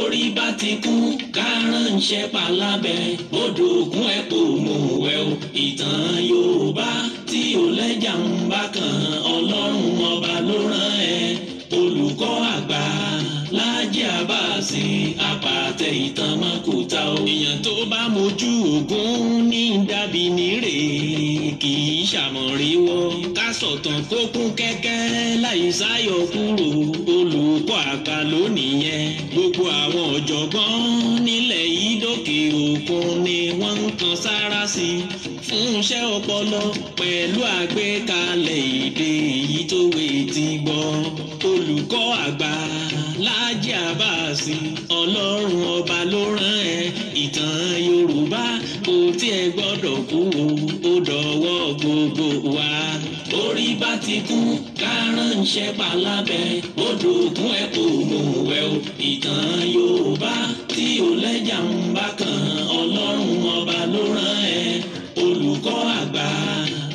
Orí bá ti kú kárànṣẹ́ palábẹ́ odò ògùn ẹ̀ kò mú wẹ̀ o. Ìtàn Yorùbá tí ò lẹ́jà ń bá kan, Ọlọ́run ọba ló rán ẹ. Olùkọ́ àgbà Láàjì Àbáàsì, àpàtẹ ìtàn mọ́kúta o. Èèyàn tó bá mojú ògún ní dàbí nírè, kì í ṣàmọ̀ríwọ́. Ká sọ̀tàn kó kún kẹ́kẹ́ láì sáyọ kúrò. Olùkọ́ àgbà lónìí yẹn. Gbogbo àwọn ọ̀jọ̀gbọ́n nílẹ̀ yìí dókè òkun ni wọ́n ń kan sára sí i fún iṣẹ́ ọpọlọ pẹ̀lú àgbékalẹ̀ èdè èyí tó wé ti gbọ́. Olùkọ́ àgbà Láàjì Àbáàsì, Ọlọ́run ọba ló rán ẹ. Ìtàn Yorùbá kò tiẹ̀ gbọ́dọ̀ kú o, ó dọ̀wọ́ gbogbo wa. Orí bá ti kú kárànṣẹ́ palábẹ́ odò ògùn ẹ̀ kò mú wẹ̀ o. Ìtàn Yorùbá tí ò lẹ́jà ń bá kan, Ọlọ́run ọba ló rán ẹ. Olùkọ́ àgbà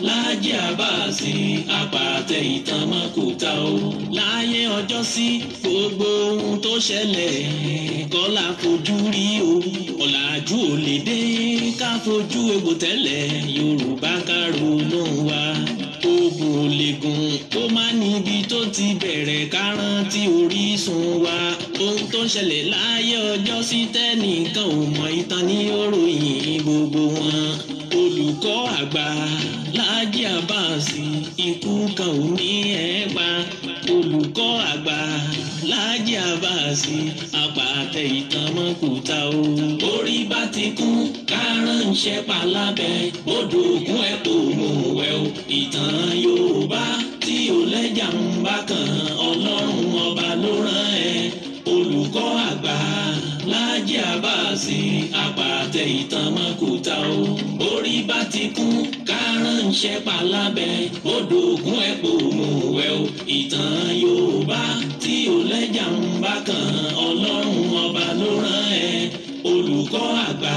Láàjì Àbáàsì, àpàtẹ ìtàn mọ́kúta o. Láyé ọjọ́ sí gbogbo ohun tó ṣẹlẹ̀ kọ́lá fojú rí o. Ọ̀làjú ò lè dé ká fojú egbò tẹ́lẹ̀, Yorùbá ká ronú wa. Oògùn ò lè gùn kó má níbi tó ti bẹ̀rẹ̀, ká rántí orísun wa. Ohun tó ṣẹlẹ̀ láyé ọjọ́ sí tẹ́nìkan ò mọ̀, ìtàn ní òròyìn gbogbo wọn. Olùkọ́ àgbà Láàjì Àbáàsì, ikú kan ò ní ẹ̀ pa. Olùkọ́ àgbà Láàjì Àbáàsì, àpàtẹ ìtàn mọ́kúta o. Orí bá ti kú kárànṣẹ́ palábẹ́ odò ògùn ẹ̀ kò mú wẹ̀ o. Ìtàn Yorùbá tí ò lẹ́jà ń bá kan, Ọlọ́run ọba ló rán ẹ. Olùkọ́ àgbà Láàjì Àbáàsì, àpàtẹ ìtàn mọ́kúta o. Orí bá ti kú kárànṣẹ́ palábẹ́ odò ògùn ẹ̀ kò mú wẹ̀ o. Ìtàn Yorùbá tí ò lẹ́jà ń bá kan, Ọlọ́run ọba ló rán ẹ. Olùkọ́ àgbà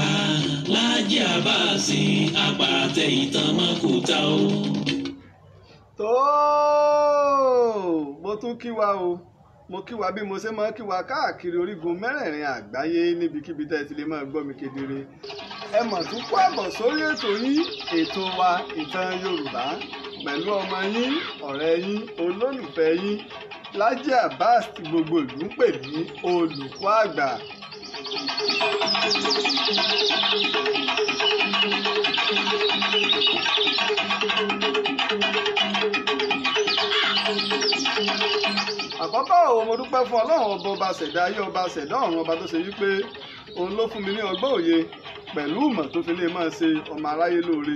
Láàjì Àbáàsì, àpàtẹ ìtàn mọ́kúta o. Tó mo tún kí wa o, mo kí wa bí mo ṣe máa kí wa káàkiri orígun mẹ́rẹ̀ẹ̀rin àgbáyé níbikíbi tẹ́ ẹ ti lè máa gbọ́ mi kedere. Ẹ mọ̀ tún kó àbọ̀ sórí ètò yín, ètò wa ìtàn Yorùbá pẹ̀lú ọmọ yín, ọ̀rẹ́ yín, olólùfẹ́ yín Láàjì Àbáàsì tí gbogbo ìlú ń pè ní olùkọ́ àgbà. Àkọ́kọ́ o, mo dúpẹ́ fún Ọlọ́run ọba, ọba ṣẹ̀dá ayé, ọba ṣẹ̀dá ọ̀run, ọba tó ṣe wípé òun ló fún mi ní ọgbọ́n òye pẹ̀lú ìmọ̀ tó fi lè máa ṣe ọmọ aráyé lóore.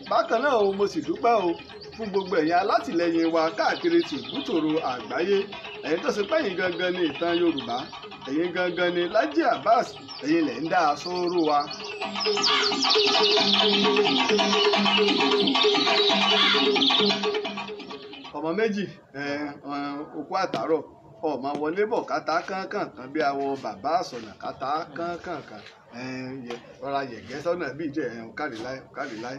Bákan náà o, mo sì dúpẹ́ o fún gbogbo ẹ̀yin alátìlẹyìn wa káàkiri tìbútòrò àgbáyé. Ẹ̀yin tó ṣe pé ẹ̀yin gangan ni ìtàn Yorùbá, ẹ̀yin gangan ni Láàjì Àbáàsì, ẹ̀yin lẹ̀ ń dá a sóró wa. Ọmọ méjì òkú àtàrọ̀ ọmọ wọlé bọ̀ kátà kánkànkan bí awọ bàbá àsọ̀nà kátà kánkànkan rọra yẹ̀gẹ́ sọ́nà bí ìjẹ́ kárí láì kárí láì.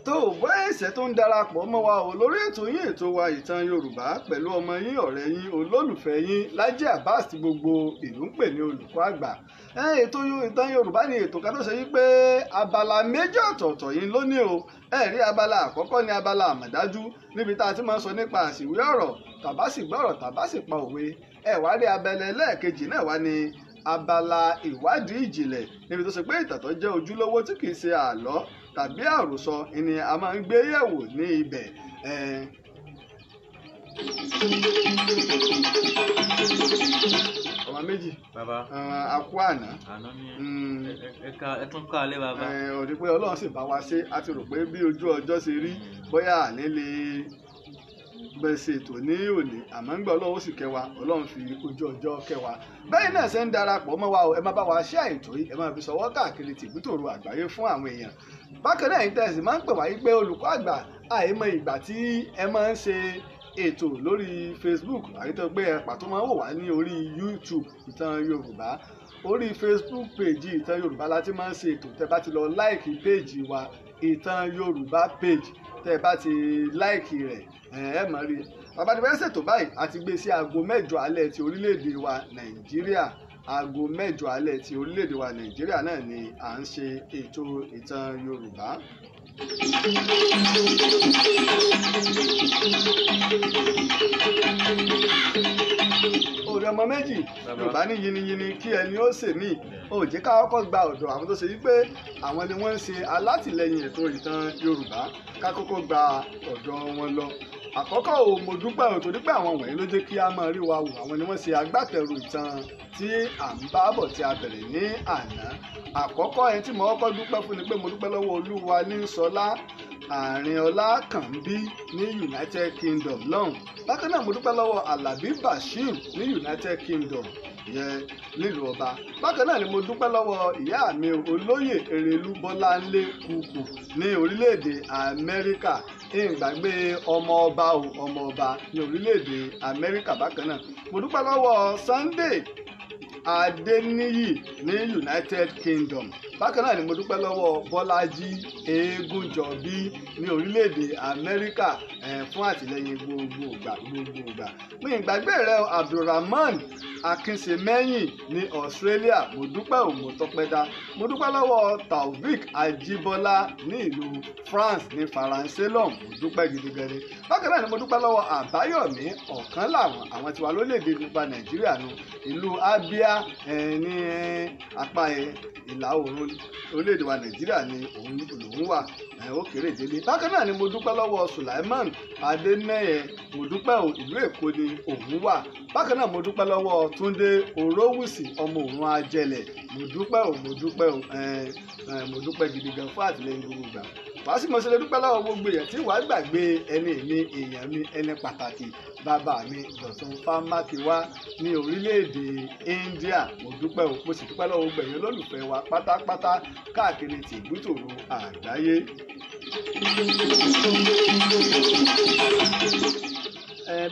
Tó bá ẹ̀sẹ̀ tó ń darapọ̀ mọ́ wa o lórí ètò yín, ètò wa ìtàn Yorùbá pẹ̀lú ọmọ yín, ọ̀rẹ́ yín, olólùfẹ́ yín Láàjì Àbáàsì tí gbogbo ìlú ń pè ní olùkọ́ àgbà. Ètò ìtàn Yorùbá ni ètò kan tó ṣe wípé abala méjì ọ̀tọ̀ọ̀tọ̀ yín lónìí o. Ẹ rí abala àkọ́kọ́ ní abala àmọ̀dájú, níbi tá a ti máa ń sọ nípa àsìwé ọ̀rọ̀ tàbá sì gbọ́rọ̀ tàbá sì pa òwe. Ẹ wá rí abala ẹlẹ́ẹ̀kejì náà wá ní abala ìwádìí ìjìnlẹ̀, níbi tó ṣe pé ìtàn tó jẹ́ ojúlówó tí kì í ṣe àlọ́ tàbí àròsọ ni a máa ń gbé yẹ̀wò ní ibẹ̀. Ọmọ méjì akú àná ẹ tún ká alẹ́ bàbá. Ó di pé Ọlọ́run sì bá wa ṣe, a ti rò pé bí ojú ọjọ́ ṣe rí bóyá àní lè bẹ́ẹ̀ ṣe ètò ní òní, àmọ́ ń gbọ́ Ọlọ́run ó sì kẹ́ wa, Ọlọ́run fi ojú ọjọ́ kẹ́ wa. Bẹ́ẹ̀ náà ṣe ń darapọ̀ mọ́ wa o, ẹ má bá wa ṣe ètò yìí, ẹ má fi ṣọwọ́ káàkiri tìbútòrò àgbáyé fún àwọn èèyàn. Bákan náà ẹ̀yin tẹ̀sí máa ń pè wáyé pé olùkọ́ àgbà àìmọ̀ ìgbà tí ẹ máa ń ṣe ètò lórí Facebook àti tó gbé ẹ̀pà tó máa ń wò wá ní orí YouTube Ìtàn Yorùbá. Orí Facebook page Ìtàn Yorùbá la ti máa ń ṣe ètò. Tẹ́ bá ti lọ láìkì page wa Ìtàn Yorùbá page, tẹ́ bá ti láìkì rẹ̀ ẹ mọ̀ rí. Bàbá ti fẹ́ ṣètò báyìí, a ti gbé sí aago 8 alẹ́ ti orílẹ̀-èdè wa Nàìjíríà. Aago 8 alẹ́ ti orílẹ̀-èdè wa Nàìjíríà náà ni à ń ṣe ètò Ìtàn Yorùbá. Òrè ọmọ méjì Yorùbá ní yiniyini kí ẹni ó sè mí. Ó jẹ́ ká kọ́kọ́ gba ọ̀dọ̀ àwọn tó ṣe wípé àwọn ni wọ́n ń ṣe alátìlẹyìn ètò Ìtàn Yorùbá, ká kọ́kọ́ gba ọ̀dọ̀ wọn lọ. Àkọ́kọ́ ò mo dúpẹ́ ò torí pé àwọn wọ̀nyí ló jẹ́ kí a máa rí wa wò. Àwọn ni wọ́n ṣe agbátẹrù ìtàn tí à ń bá bọ̀ tí a bẹ̀rẹ̀ ní àná. Àkọ́kọ́ ẹni tí mo kọ́kọ́ dúpẹ́ fún ni pé mo dúpẹ́ lọ́wọ́ Olúwa ní Sọlá Àrìnọlá Kànbí ní United Kingdom lọ́hùn. Bákan náà mo dúpẹ́ lọ́wọ́ Àlàbí Bashir ní United Kingdom yẹn nílùú ọba. Bákan náà ni mo dúpẹ́ lọ́wọ́ ìyá mi olóyè Erelú Bọ́láńlé Kúkú ní orílẹ̀-èdè Amẹ́ríkà. Ìgbàgbé ọmọ ọba o, ọmọ ọba ní orílẹ̀-èdè Amẹ́ríkà. Bákan náà mo dúpẹ́ lọ́wọ́ Sunday Adéníyì ní United Kingdom. Bákan náà ni mo dúpẹ́ lọ́wọ́ Bọ́lájí Eégúnjọbí ní orílẹ̀-èdè Amẹ́ríkà fún àtìlẹ́yìn gbogbo ìgbà gbogbo ìgbà. Mi ìgbàgbé rẹ Abdulrahman Akínṣemẹ́yìn ní Australia. Mo dúpẹ́ ò, mo tọpẹ́ dá. Mo dúpẹ́ lọ́wọ́ Taofik Ajíbọ́lá ní ìlú France ní Faransé lọ́hùn. Mo dúpẹ́ gidigan ni. Bákan náà ni mo dúpẹ́ lọ́wọ́ Àbáyọ̀mí ọ̀kan làwọn àwọn tiwa lórílẹ̀-èdè nípa Nàìjíríà nu ìlú Abia ní apá ìlà oòrùn orílẹ̀-èdè wa Nàìjíríà ni òun lòún wà, ó kéré délé. Bákan náà ni mo dúpẹ́ lọ́wọ́ Sulaiman Adénẹ́yẹ. Mo dúpẹ́ o, ìlú Èkó ni òun wà. Bákan náà mo dúpẹ́ lọ́wọ́ Túndé Orówùsì ọmọ òun Ajẹlẹ̀. Mo dúpẹ́ o, mo dúpẹ́ o, mo dúpẹ́ gidi gan fún àtìlẹ́yìn gbogbo ìgbà. Wàá sì mo ṣe lè dúpẹ́ lọ́wọ́ gbogbo èèyàn tí wàá gbàgbé ẹni mi, èèyàn mi, ẹni pàtàkì, bàbá mi Dọ̀tun Fámákiwá ní orílẹ̀-èdè India. Mo dúpẹ́ o, mo sì dúpẹ́ lọ́wọ́ gbogbo ẹ̀yin olólùfẹ́ wa pátápátá káàkiri tìbútòrò àgbáyé.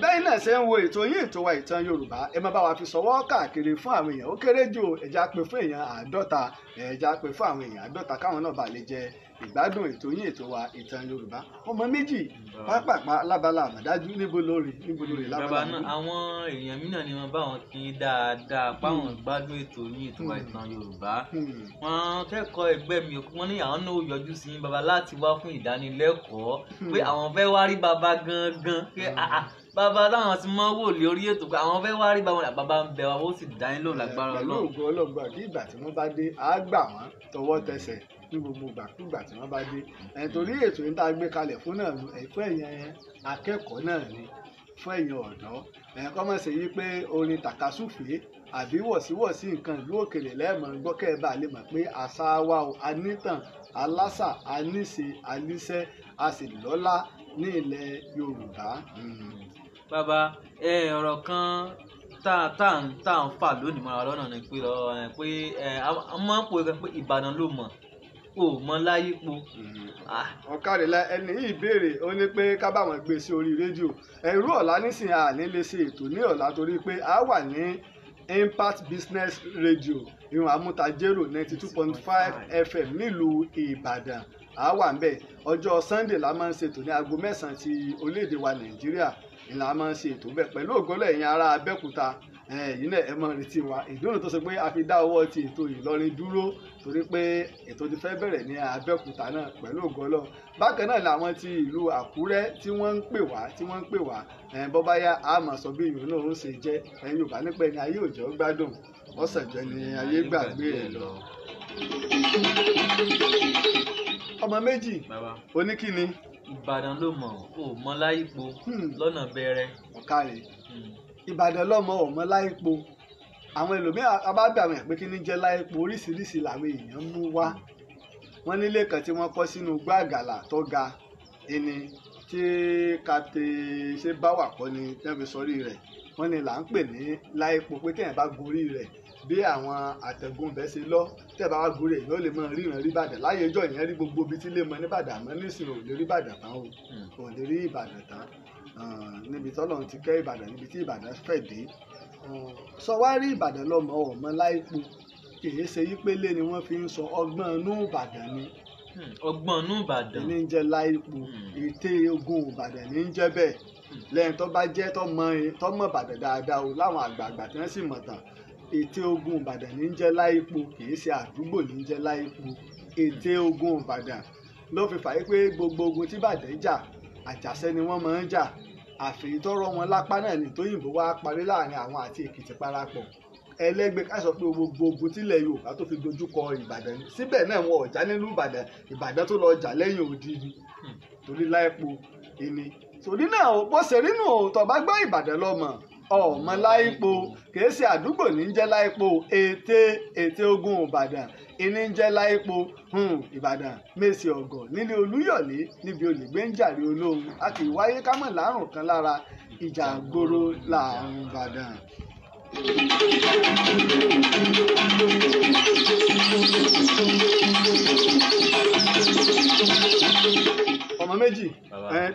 Bẹ́ẹ̀ náà ṣe ń wo ètò yín ètò wa Ìtàn Yorùbá, ẹ máa bá wa fi ṣọwọ́ káàkiri fún àwọn èèyàn. Ó kéré jù ẹja pé fún èèyàn 50, ẹja pé fún àwọn èèyàn 50 káwọn náà bá lè jẹ ìgbádùn ètò yín ètò wa Ìtàn Yorùbá. Ọmọ méjì pápápá lábala àmọ̀dájú níbo lórí níbo lórí lábala. Bàbá náà àwọn èèyàn mí náà ni wọ́n bá wọn kí dáadáa páwọn gbádùn ètò yín ètò wa Ìtàn Yorùbá. Wọ́n kẹ́kọ̀ọ́ ẹgbẹ́ mi wọ́n ní àwọn náà yọjú sí bàbá láti wá fún ìdánilẹ́kọ̀ọ́ pé àwọn fẹ́ wá rí bàbá gangan pé bàbá táwọn ti mọ wò lórí ètò pé àwọn fẹ́ wá rí bàbá, bàbá ń bẹ wa ó sì dá yín lóhùn lágbára Ọlọ́run. Pẹ̀lú ògo Ọlọ́run kí ìgbà tí wọ́n bá dé á gbà wọ́n tọwọ́ tẹsẹ̀ ní gbogbo ìgbàkúgbà tí wọ́n bá dé. Torí ètò yìí tá a gbé kalẹ̀ fún náà fún ẹ̀yin akẹ́kọ̀ọ́ náà ni, fún ẹ̀yin ọ̀dọ́. Kọ́ mọ̀ sí yí pé orin tàkasúfèé àbí wọ̀síwọ̀sí nǹkan ìlú òkèlè lẹ́ẹ̀mọ̀ gbọ́ kẹ́ ẹ bá lè mọ̀ pé àṣà wa o, a nítàn, aláṣà, aníṣe, aníṣẹ́, a sì lọ́lá ní ilẹ̀ Yorùbá. Bàbá ọ̀rọ̀ kan tá à ń fà lónìí mọ́ra lọ́nà ni pé a máa ń pò pé Ìbàdàn ló mọ̀ ò mọ láyípo. Ọ̀kàrẹ̀lá ẹni yìí béèrè ó ní pé ká bá wọn gbé sí orí rédíò. Ẹ̀rú ọ̀la nísìnyí a ní lè ṣe ètò ní ọ̀la torí pé a wà ní Impact Business Radio ìwọ̀n amútajérò 92.5 FM nílùú Ìbàdàn. A wà ńbẹ̀ ọjọ́ Sunday la máa ń ṣètò ní aago 9 ti orílẹ̀-èdè wa Nàìjíríà ni la máa ń ṣe ètò bẹ́ẹ̀ pẹ̀lú ògbólẹ̀ ẹ̀yin ará Abẹ́òkúta. Ẹ̀yin náà ẹ máa retí wa. Ìdúró tó ṣe pé a fi dá ọwọ́ ti ètò Ìlọrin dúró torí pé ètò ti fẹ́ bẹ̀rẹ̀ ní Abẹ́òkúta náà pẹ̀lú ògo Ọlọ́run. Bákan náà làwọn ti ìlú Àkúrẹ́ tí wọ́n ń pè wá tí wọ́n ń pè wá bọ́ bá yá a máa sọ bí ìyún náà ń ṣe jẹ́. Ẹ̀yin Yorùbá nípa ẹni ayé òjò gbádùn ọ̀sán jọ ni ayé gbàgbé ẹ̀ lọ. Ọmọ méjì oníkíni. Ìbàdàn ló mọ̀ ò mọ láyípo lọ́nà bẹ̀rẹ̀. Ọ̀kàrẹ̀ Ìbàdàn lọ́mọ ò mọ láyípo. Àwọn ẹlòmíràn abábẹ́ àwọn èèyàn pé kí ní jẹ́ láyípo, oríṣiríṣi làwọn èèyàn mú wá. Wọ́n nílé kan tí wọ́n kọ́ sínú igbó àgàlà tó ga ẹni tí kàtẹ́ ṣe bá wà kọ́ ni tí wọ́n fi sọrí rẹ̀. Wọ́n ní là ń pè ní Láìpo, pé téèyàn bá gorí rẹ̀ bí àwọn àtẹ̀gùn bẹ́ẹ̀ ṣe lọ, tẹ́ bá wá gorí ẹ̀ yóò lè máa ríran rí Ìbàdàn. Láyé ọjọ́ ìyẹn rí gbogbo ibi tí lè mọ níbàdàn, àmọ́ nísìnyí ò lè rí Ìbàdàn tán o, ò lè rí Ìbàdàn tán níbi tọ́lọ́run ti kẹ́ Ìbàdàn, níbi tí Ìbàdàn fẹ̀ dé. Sọ wá rí Ìbàdàn lọ́mọ ọmọ Láìpo, kìí ṣe yípélé ni wọ́n fi ń sọ, ọgbọ́n inú Ìbàdàn ni. Ọgbọ́n inú Ìbàdàn ní ń jẹ́ Láìpo, ète ogun Ìbàdàn ní ń jẹ́ bẹ́ẹ̀. Lẹ́yìn tó bá jẹ́ tó mọ Ìbàdàn dáadáa o, láwọn àgbààgbà tí wọ́n sì mọ̀ tán, ète ogun Ìbàdàn ní ń jẹ́ Láìpo, kìí ṣe àdúgbò ní ń jẹ́ Láìpo. Ète ogun Ìbàdàn ló fi fàyè pé gbogbo ogun tí Ìbàdàn jà, àjàṣẹ́ ni wọ́n máa ń jà, àfẹ̀yìntọ́rọ̀ wọn lápá náà ní tóyìnbó wá parí láàrin àwọn àti Èkìtì parapọ̀. Ẹlẹ́gbẹ́ ká sọ pé gbogbo ogun tílẹ̀ Yorùbá tó fi dojú kọ Ìbàdàn ni, síbẹ̀ náà wọn ò já nílùú Ìbàdàn, Ìbàdàn tó lọ jà lẹ́yìn odi ni, torí Láìpo ìní. Torí náà bó ṣe rí nù, tó bá gbọ́ Ìbàdàn lọ́mọ ọmọ Láìpo, kìí ṣe àdúgbò ní ń jẹ́ Láìpo, ète ogun Ìbàdàn ìní ń jẹ́ Láìpo. Ìbàdàn mèsì ọ̀gọ̀ nílé Olúyọ̀lé níbi olùgbé ń jàre olóhùn, a kì í wáyé kámọ̀ lárùn kan lára, ìjà gbòòrò làrùn Ìbàdàn. Ọmọ méjì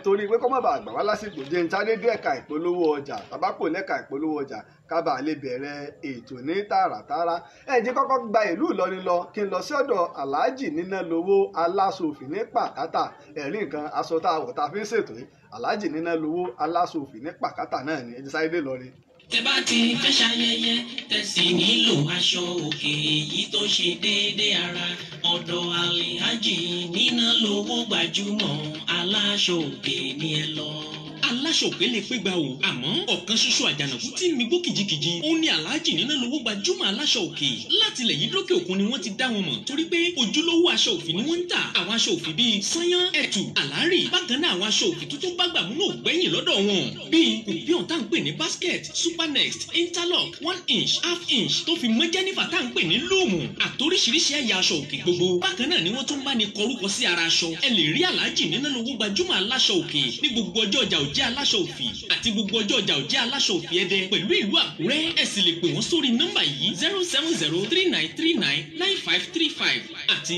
torí pé kó má bàa gbà wá lásìkò, jẹ́ ń sáré dé ẹ̀ka ìpolówó ọjà, tàbákò lẹ́ka ìpolówó ọjà kábà lè bẹ̀rẹ̀ ètò ní tààràtààrà. Ẹ jẹ́ kọ́kọ́ gba ìlú Ìlọrin lọ, kí n lọ sí ọ̀dọ̀ Aláàjì Níná Lówó Aláṣọòfì ní Pàkátà. Ẹ̀rí nǹkan aṣọ tá a wọ̀ tá a fi ń ṣètò yìí, Aláàjì Níná Lówó Aláṣọòfì ní Pàkátà náà ni. Ẹ jẹ́ sáré dé Ìlọrin. Tẹ́ bá ti fẹ́ ṣayẹyẹ, tẹ́ sì nílò aṣọ òkè èyí tó ṣe déédéé ara, ọ̀dọ̀ Alhaji Níná Lówó gbajúmọ̀ aláṣọ òkè ni ẹ lọ. Aláṣọ òkè lè pé gba o, àmọ́ ọ̀kan ṣoṣo àjànàkú tí mi gbó kìjikìji, ó ní Alhaji Níná Lówó gbajúmọ̀ aláṣọ òkè. Láti ilẹ̀ yìí dókè òkun ni wọ́n ti dá wọn mọ̀, torí pé ojúlówó aṣọ òfì ni wọ́n ń tà. Àwọn aṣọ òfì bíi sányán, ẹ̀tù, àlárì, bákan náà àwọn aṣọ òfì tuntun bá gbàmú náà gbẹ̀yìn lọ́dọ̀ wọn, bíi kùpíọ̀n tá à ń pè ní basket, supernext, interlock, 1 inch, half inch, tó fi mọ́ jẹ́nífà tá à ń pè ní lóòmù, àtoríṣiríṣi ẹ̀yà aṣọ òkè gbogbo. Bákan náà ni wọ́n tún bá ní kọrúkọ sí ara aṣọ. Ẹ lè rí Alhaji Níná Lówó gbajúmọ̀ aláṣọ òkè ní gbogbo ọjọ́ ọjà òjẹ́ aláṣọ òfì àti gbogbo ọjọ́ ọjà òjẹ́ aláṣọ òfì Ẹdẹ pẹ̀lú ìlú Àkúrẹ́. Ẹ sì lè pè wọ́n sórí nọ́mbà yìí 07039399535 àti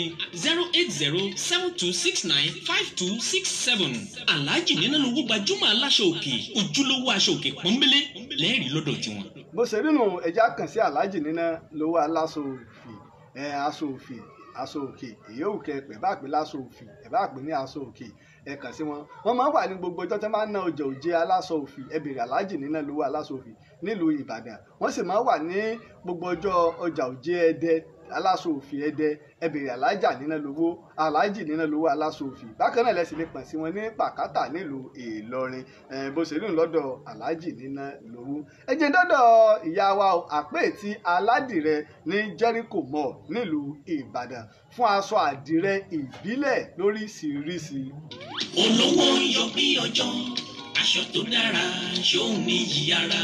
08072695267. Alhaji Níná Lówó gbajúmọ̀ aláṣọ òkè, ojúlówó aṣọ òkè pọ́nbélé lẹ́ẹ̀rí lọ́dọ̀ tiwọn. Bó ṣe rí nù, ẹja kàn sí Alhaji Níná Lówó aláṣọ òfì, aṣọ òfì, aṣọ òkè, èyí ò kẹ pẹ bá pè láṣọ òfì, ẹ bá pè ní aṣọ òkè, ẹ kàn sí wọn. Wọ́n máa ń wà ní gbogbo ọjọ́ tí wọ́n máa ń ná ọjà òjé aláṣọ òfì. Ẹ bèrè Alhaji Níná Lówó aláṣọ òfì nílùú Ìbàdàn. Wọ́n sì máa ń wà ní gbogbo ọjọ́ ọjà òjé Ẹdẹ aláṣọ òfì Ẹdẹ. Ẹ bèrè Alhaji Níná Lówó, Alhaji Níná Lówó aláṣọ òfì. Bákan náà lẹ sì lè pàn sí wọn ní Pàkátà nílùú Ìlọrin. Bó ṣe rí lọ́dọ̀ Alhaji Níná Lówó. Ẹ jẹ́ dọ́dọ̀ ìyá wa Àpètí Aládìrẹ ní Jericho Mall nílùú Ìbàdàn fún aṣọ àdìrẹ ìbílẹ̀ lóríṣiríṣi. Olówó ń yọ bí ọjọ́, aṣọ tó dára ṣóun ní yí ara.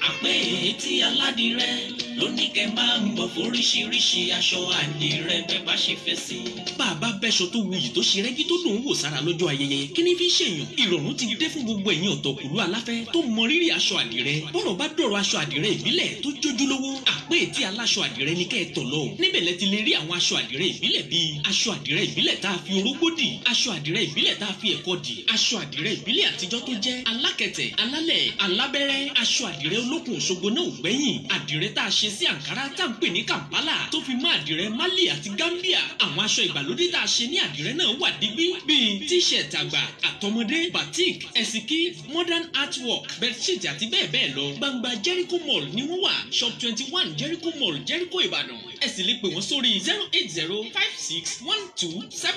Àpètí Aládìrẹ ló ní kẹ́ máa ń bọ̀ foríṣiríṣi aṣọ àdìrẹ bẹ́ẹ̀ bá ṣe fẹ́ sí. Bàbá bẹ́ṣọ tó wuyì tó ṣe rẹ́gí tó dùn ún wò sára lọ́jọ́ ayẹyẹ, kí ni fi ń ṣèyàn? Ìrọ̀rùn ti dé fún gbogbo ẹ̀yin ọ̀tọ̀kùlú aláfẹ́ tó mọ rírì aṣọ àdìrẹ. Bọ́rọ̀ bá dọ̀rọ̀ aṣọ àdìrẹ ìbílẹ̀ tó jójúlówó, Àpètí aláṣọ àdìrẹ ni kẹ́ ẹ tọ̀ lọ. Níbẹ̀ lẹ ti lè rí àwọn aṣọ àdìrẹ ìbílẹ̀ bíi aṣọ àdìrẹ ìbílẹ̀ tá a fi orógbó dì, aṣọ àdìrẹ ìbílẹ̀ tá a fi ẹ̀kọ dì, aṣọ àdìrẹ ìbílẹ̀ àtijọ́ tó jẹ́ alákẹ̀tẹ̀, alálẹ̀, alábẹ́rẹ́, aṣọ àdìrẹ olókùn Òṣogbo náà ò gbẹ́yìn, àdìrẹ tá a ṣe sí Àǹkárá tá ń pè ní Kampala, tó fi mọ́ àdìrẹ Mali àti Gambia. Àwọn aṣọ ìgbàlódé tá a ṣe ní àdìrẹ náà wà digbí bíi t-shirt àgbà àtọmọdé, batik, ẹ̀sìnkí, modern artwork, bedsheet àti bẹ́ẹ̀ bẹ́ẹ̀ lọ. Gbangba Jericho Mall ni wọ́n wà, shop 21 Jericho Mall, Jericho Ìbàdàn. Ẹ sì lè pè wọ́n sórí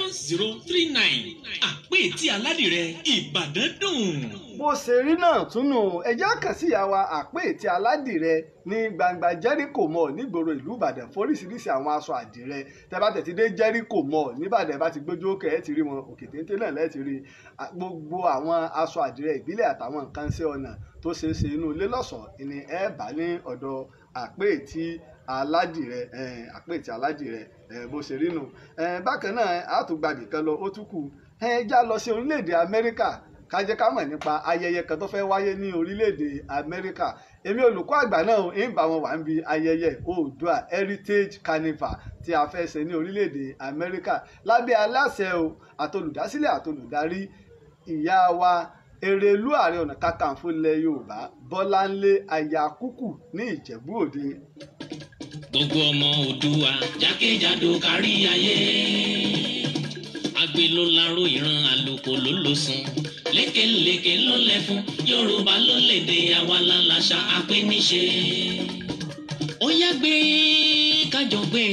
08056127039. Àpètí Aládìrẹ, Ìbàdàn dùn. Bó ṣe rí náà túnú, ẹjẹ́ kàn sí ìyá wa Àpètí Aládìrẹ ní gbangba Jericho Mall nígboro ìlú Ìbàdàn foríṣiríṣi àwọn aṣọ àdìrẹ. Tẹ́ bá tẹ̀ ti dé Jericho Mall níbàdàn, bá ti gbójú òkè ẹ ti rí wọn, òkè téńté náà lẹ́ẹ̀ ti rí gbogbo àwọn aṣọ àdìrẹ ìbílẹ̀ àtàwọn nǹkan ṣe ọ̀nà tó ṣeé ṣe inú ilé lọ́ṣọ̀ọ́ ni ẹ bá ní ọ̀dọ̀ Àpètí Aládìrẹ. Àpètí Aládìrẹ, bó ṣe rí nù. Bákan náà a tún gbàgbé kan lọ, ó tún kù. Ẹ já lọ sí orílẹ̀-èdè Amẹ́ríkà Ká jẹ́ ká mọ̀ nípa ayẹyẹ kan tó fẹ́ wáyé ní orílẹ̀-èdè Amẹ́ríkà. Èmi olùkọ́ àgbà náà ń bá wọn wà níbi ayẹyẹ Oòduà Heritage Carnival tí a fẹ́ ṣe ní orílẹ̀-èdè Amẹ́ríkà lábẹ́ aláṣẹ o àtolùdásílẹ̀ àtolùdarí ìyá wa Erelú Ààrẹ Ọ̀nà Kakanfò ilẹ̀ Yorùbá Bọ́láńlé Aya Kúkù ní Ìjẹ̀bú Òde. Gbogbo ọmọ Oòduà jákèjádò kárí ayé, agbe ló láró ìran àlùkò ló ló sùn, lékelèké ló lẹ́fun, Yorùbá ló lédè àwa lálàṣà apẹ́níṣe. Ó yá gbé kájọ gbé,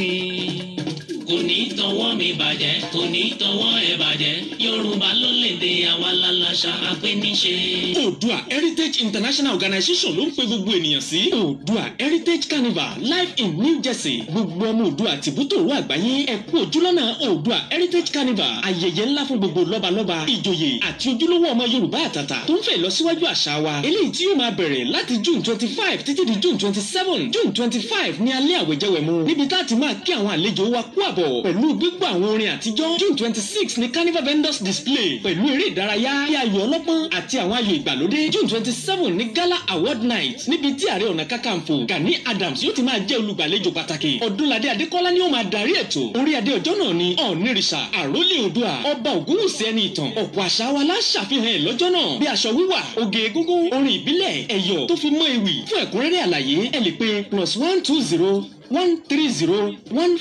kò ní tọwọ́ mi bàjẹ́, kò ní tọwọ́ ẹ bàjẹ́, Yorùbá ló lédè àwa lálàṣà apẹ́níṣe. Oòduà Heritage International Organization ló ń pe gbogbo ènìyàn sí Oòduà Heritage Carnival live in New Jersey. Gbogbo ọmọ Oòduà tìbútòrò àgbáyé ẹ kú ojúlọ́nà Oòduà Heritage Carnival, ayẹyẹ ńlá fún gbogbo lọ́balọ́ba, ìjòyè àti ojúlówó ọmọ Yorùbá àtàtà tó ń fẹ́ lọ síwájú àṣà wa. Eléyìí tí yóò máa bẹ̀rẹ̀ láti June 25 títí di June 27. June 25 ní alẹ́ àwẹ̀jẹwẹ̀mu níbi tá a ti máa kí àwọn àlejò wa kú àbọ̀ pẹ̀lú gbígbọ́ àwọn orin àtijọ́. June 26 ní carnival vendors display pẹ̀lú eré ìdárayá bí ayò ọlọ́pọ́n àti àwọn ayò ìgbàlódé. June 27 ní gala award night níbi tí Ààrẹ Ọ̀nà Kakanfò Gani Adams yóò ti máa jẹ́ olùgbàlejò pàtàkì. Ọdúnladé Adékọ́lá ni ó máa darí ètò. Orí adé ọjọ́ náà ni Ọ̀nìrìṣà Àrólé Oòduà Ọba Ògúnwùsì ẹni ìtàn. Ọ̀pọ̀ àṣà wa la ṣàfihàn ẹ̀ lọ́jọ́ náà bí aṣọ wíwà, oge egúngún, orin ìbílẹ̀, ẹ̀yọ̀ tó fi mọ́ ewì. Fún ẹ̀kúnrẹ́rẹ́ àlàyé ẹ lè pe +1 201 301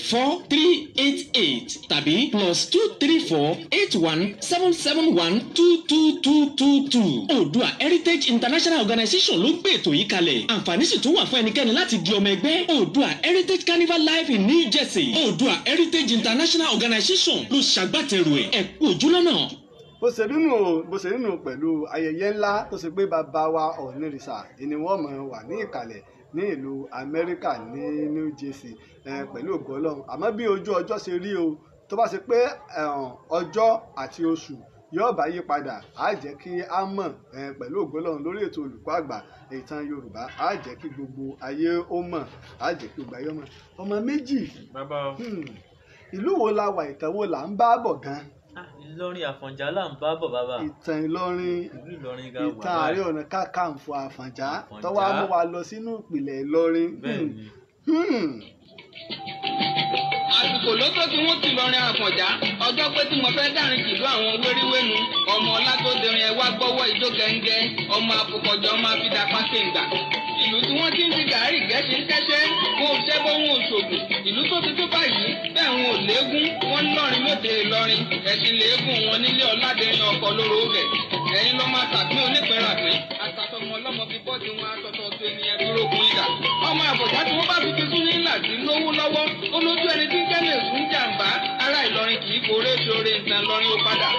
4388 tàbí +234 81 771 22222. Oòduà Heritage International Organization ló gbé ètò yìí kalẹ̀. Àǹfààní sì tún wà fún ẹnikẹ́ni láti di ọmọ ẹgbẹ́ Oòduà Heritage Carnival live in New Jersey. Oòduà Heritage International Organization ló ṣàgbátẹrù ẹ̀. Ẹ kú ojúlọ́nà. Bó ṣe nínú bó ṣe nínú pẹ̀lú ayẹyẹ ńlá tó ṣe pé bàbá wa Ọ̀nìrìṣà ni wọ́n mọ̀ wà ní ìkàlẹ̀ ní ìlú Amẹ́ríkà ní New Jersey pẹ̀lú ògo Ọlọ́run. Àmọ́ bí ojú ọjọ́ ṣe rí o, tó bá ṣe pé ọjọ́ àti oṣù yóò bá yí padà, á jẹ́ kí á mọ̀ pẹ̀lú ògo Ọlọ́run lórí ètò olùkọ́ àgbà ìtàn Yorùbá. Á jẹ́ kí gbogbo ayé ó mọ̀, á jẹ́ kí gbogbo ayé ó mọ̀. Ọmọ méjì, ìlú wo la wà, ìtàn wo là ń bá bọ̀ gan? Ìlọrin Àfọ̀njá là ń bá bọ̀ bàbá. Ìtàn Ìlọrin, ìlú Ìlọrin ga wà. Ìtàn Ààrẹ Ọ̀nà Kakanfò Àfọ̀njá tó wá mú wa lọ sínú ìpìlẹ̀ Ìlọrin. Bẹ́ẹ̀ni. Àsìkò ló tó tí wọ́n ti lọrin Àfọ̀njá. Ọjọ́ pé tí mo fẹ́ dárin kìlú àwọn wéríwénu ọmọ ọlátòdìrín ẹ wá gbọ́wọ́ ijó gẹ́ngẹ́ ọmọ afọkọjọ máa fi da pákéǹgbà. Ìlú tí wọ́n ti ń fi gàárì gẹ́ṣin kẹ́ṣẹ́, wọn ò ṣẹ́bọ̀, wọn ò ṣògùn. Ìlú tó ti tó báyìí bẹ́ẹ̀ wọn ò léegun. Wọ́n ń lọrin lóde Ìlọrin, ẹ̀sìn léegun wọn nílé ọ̀làdẹ̀rin ọkọ̀ lóró rẹ̀. Ẹ̀yin lọ́ máa tàpín onípẹ̀ràpín àtàtọmọ ọlọ́mọ fi bọ́ọ̀dì wọn aṣọ́tọ̀ tó ènìyàn dúró kun ìdà. Ọmọ Àfọ̀njá tí wọ́n bá fi tuntun ní ńlá sí lówó lọ́wọ́ ó lójú ẹni tí ń jẹ́ lè fún jàǹbá. Ará Ìlọrin kì í foré ṣoore ìtàn lọrin ó padà.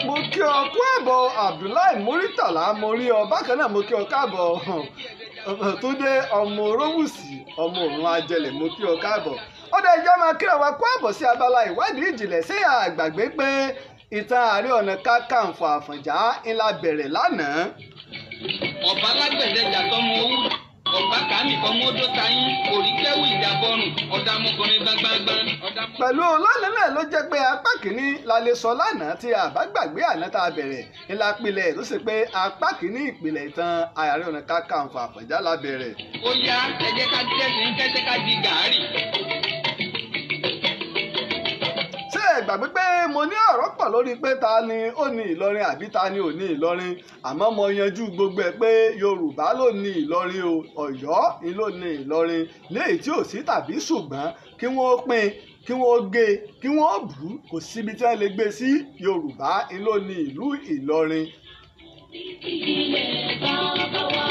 Mo kí ọ kú àbọ̀ Abdullahi Muritala, mo rí ọ. Bákan náà mo kí ọ káàbọ̀ Túndé ọmọ Orówùsì ọmọ òrùn ajẹlẹ̀, mo kí ọ káàbọ̀. Ó dẹ̀ ìjọ máa kíra wa kú àbọ̀ sí abala ìwádìí ìjìnlẹ̀. Sí àgbàgbé pé ìtàn Ààrẹ Ọ̀nà Kakanfò Àfọ̀njá ńlá bẹ̀rẹ̀ lánàá. Ọ̀bá lágbẹ̀dẹ jàtọ́mọ owó ọ̀bá kàmí kọ́mọ odó tayín òríkẹ́wù ìjàbọ̀rùn ọ̀dàmọkùnrin gbangban. Pẹ̀lú lánàá náà ló jẹ́ pé apá kìíní la lè sọ lánàá tí a bá gbàgbé àná tá a bẹ̀rẹ̀ ńlá pilẹ̀ tó ṣe pé apá kìíní ìpìlẹ̀ ìtàn Ààrẹ Ọ̀nà Kakanfò Àfọ̀njá la bẹ̀rẹ̀. Ó yá, ẹ jẹ́ ká dẹ́sìn kẹ́sẹ́ ká di gàárì. Ṣé ẹ gbàgbé pé mo ní ọ̀rọ̀ pọ̀ lórí pé ta ni ó ní Ìlọrin àbí ta ni ò ní Ìlọrin? Àmọ́ mo yanjú gbogbo ẹ̀ pé Yorùbá ló ní Ìlọrin o, Ọ̀yọ́ ni ló ní Ìlọrin, léyìí tí ò sí tàbí ṣùgbọ́n kí wọ́n pín, kí wọ́n gé, kí wọ́n bù ú, kò síbi tí wọ́n lè gbé sí. Yorùbá ni ló ní ìlú Ìlọrin. Ilẹ̀ bàbá wa.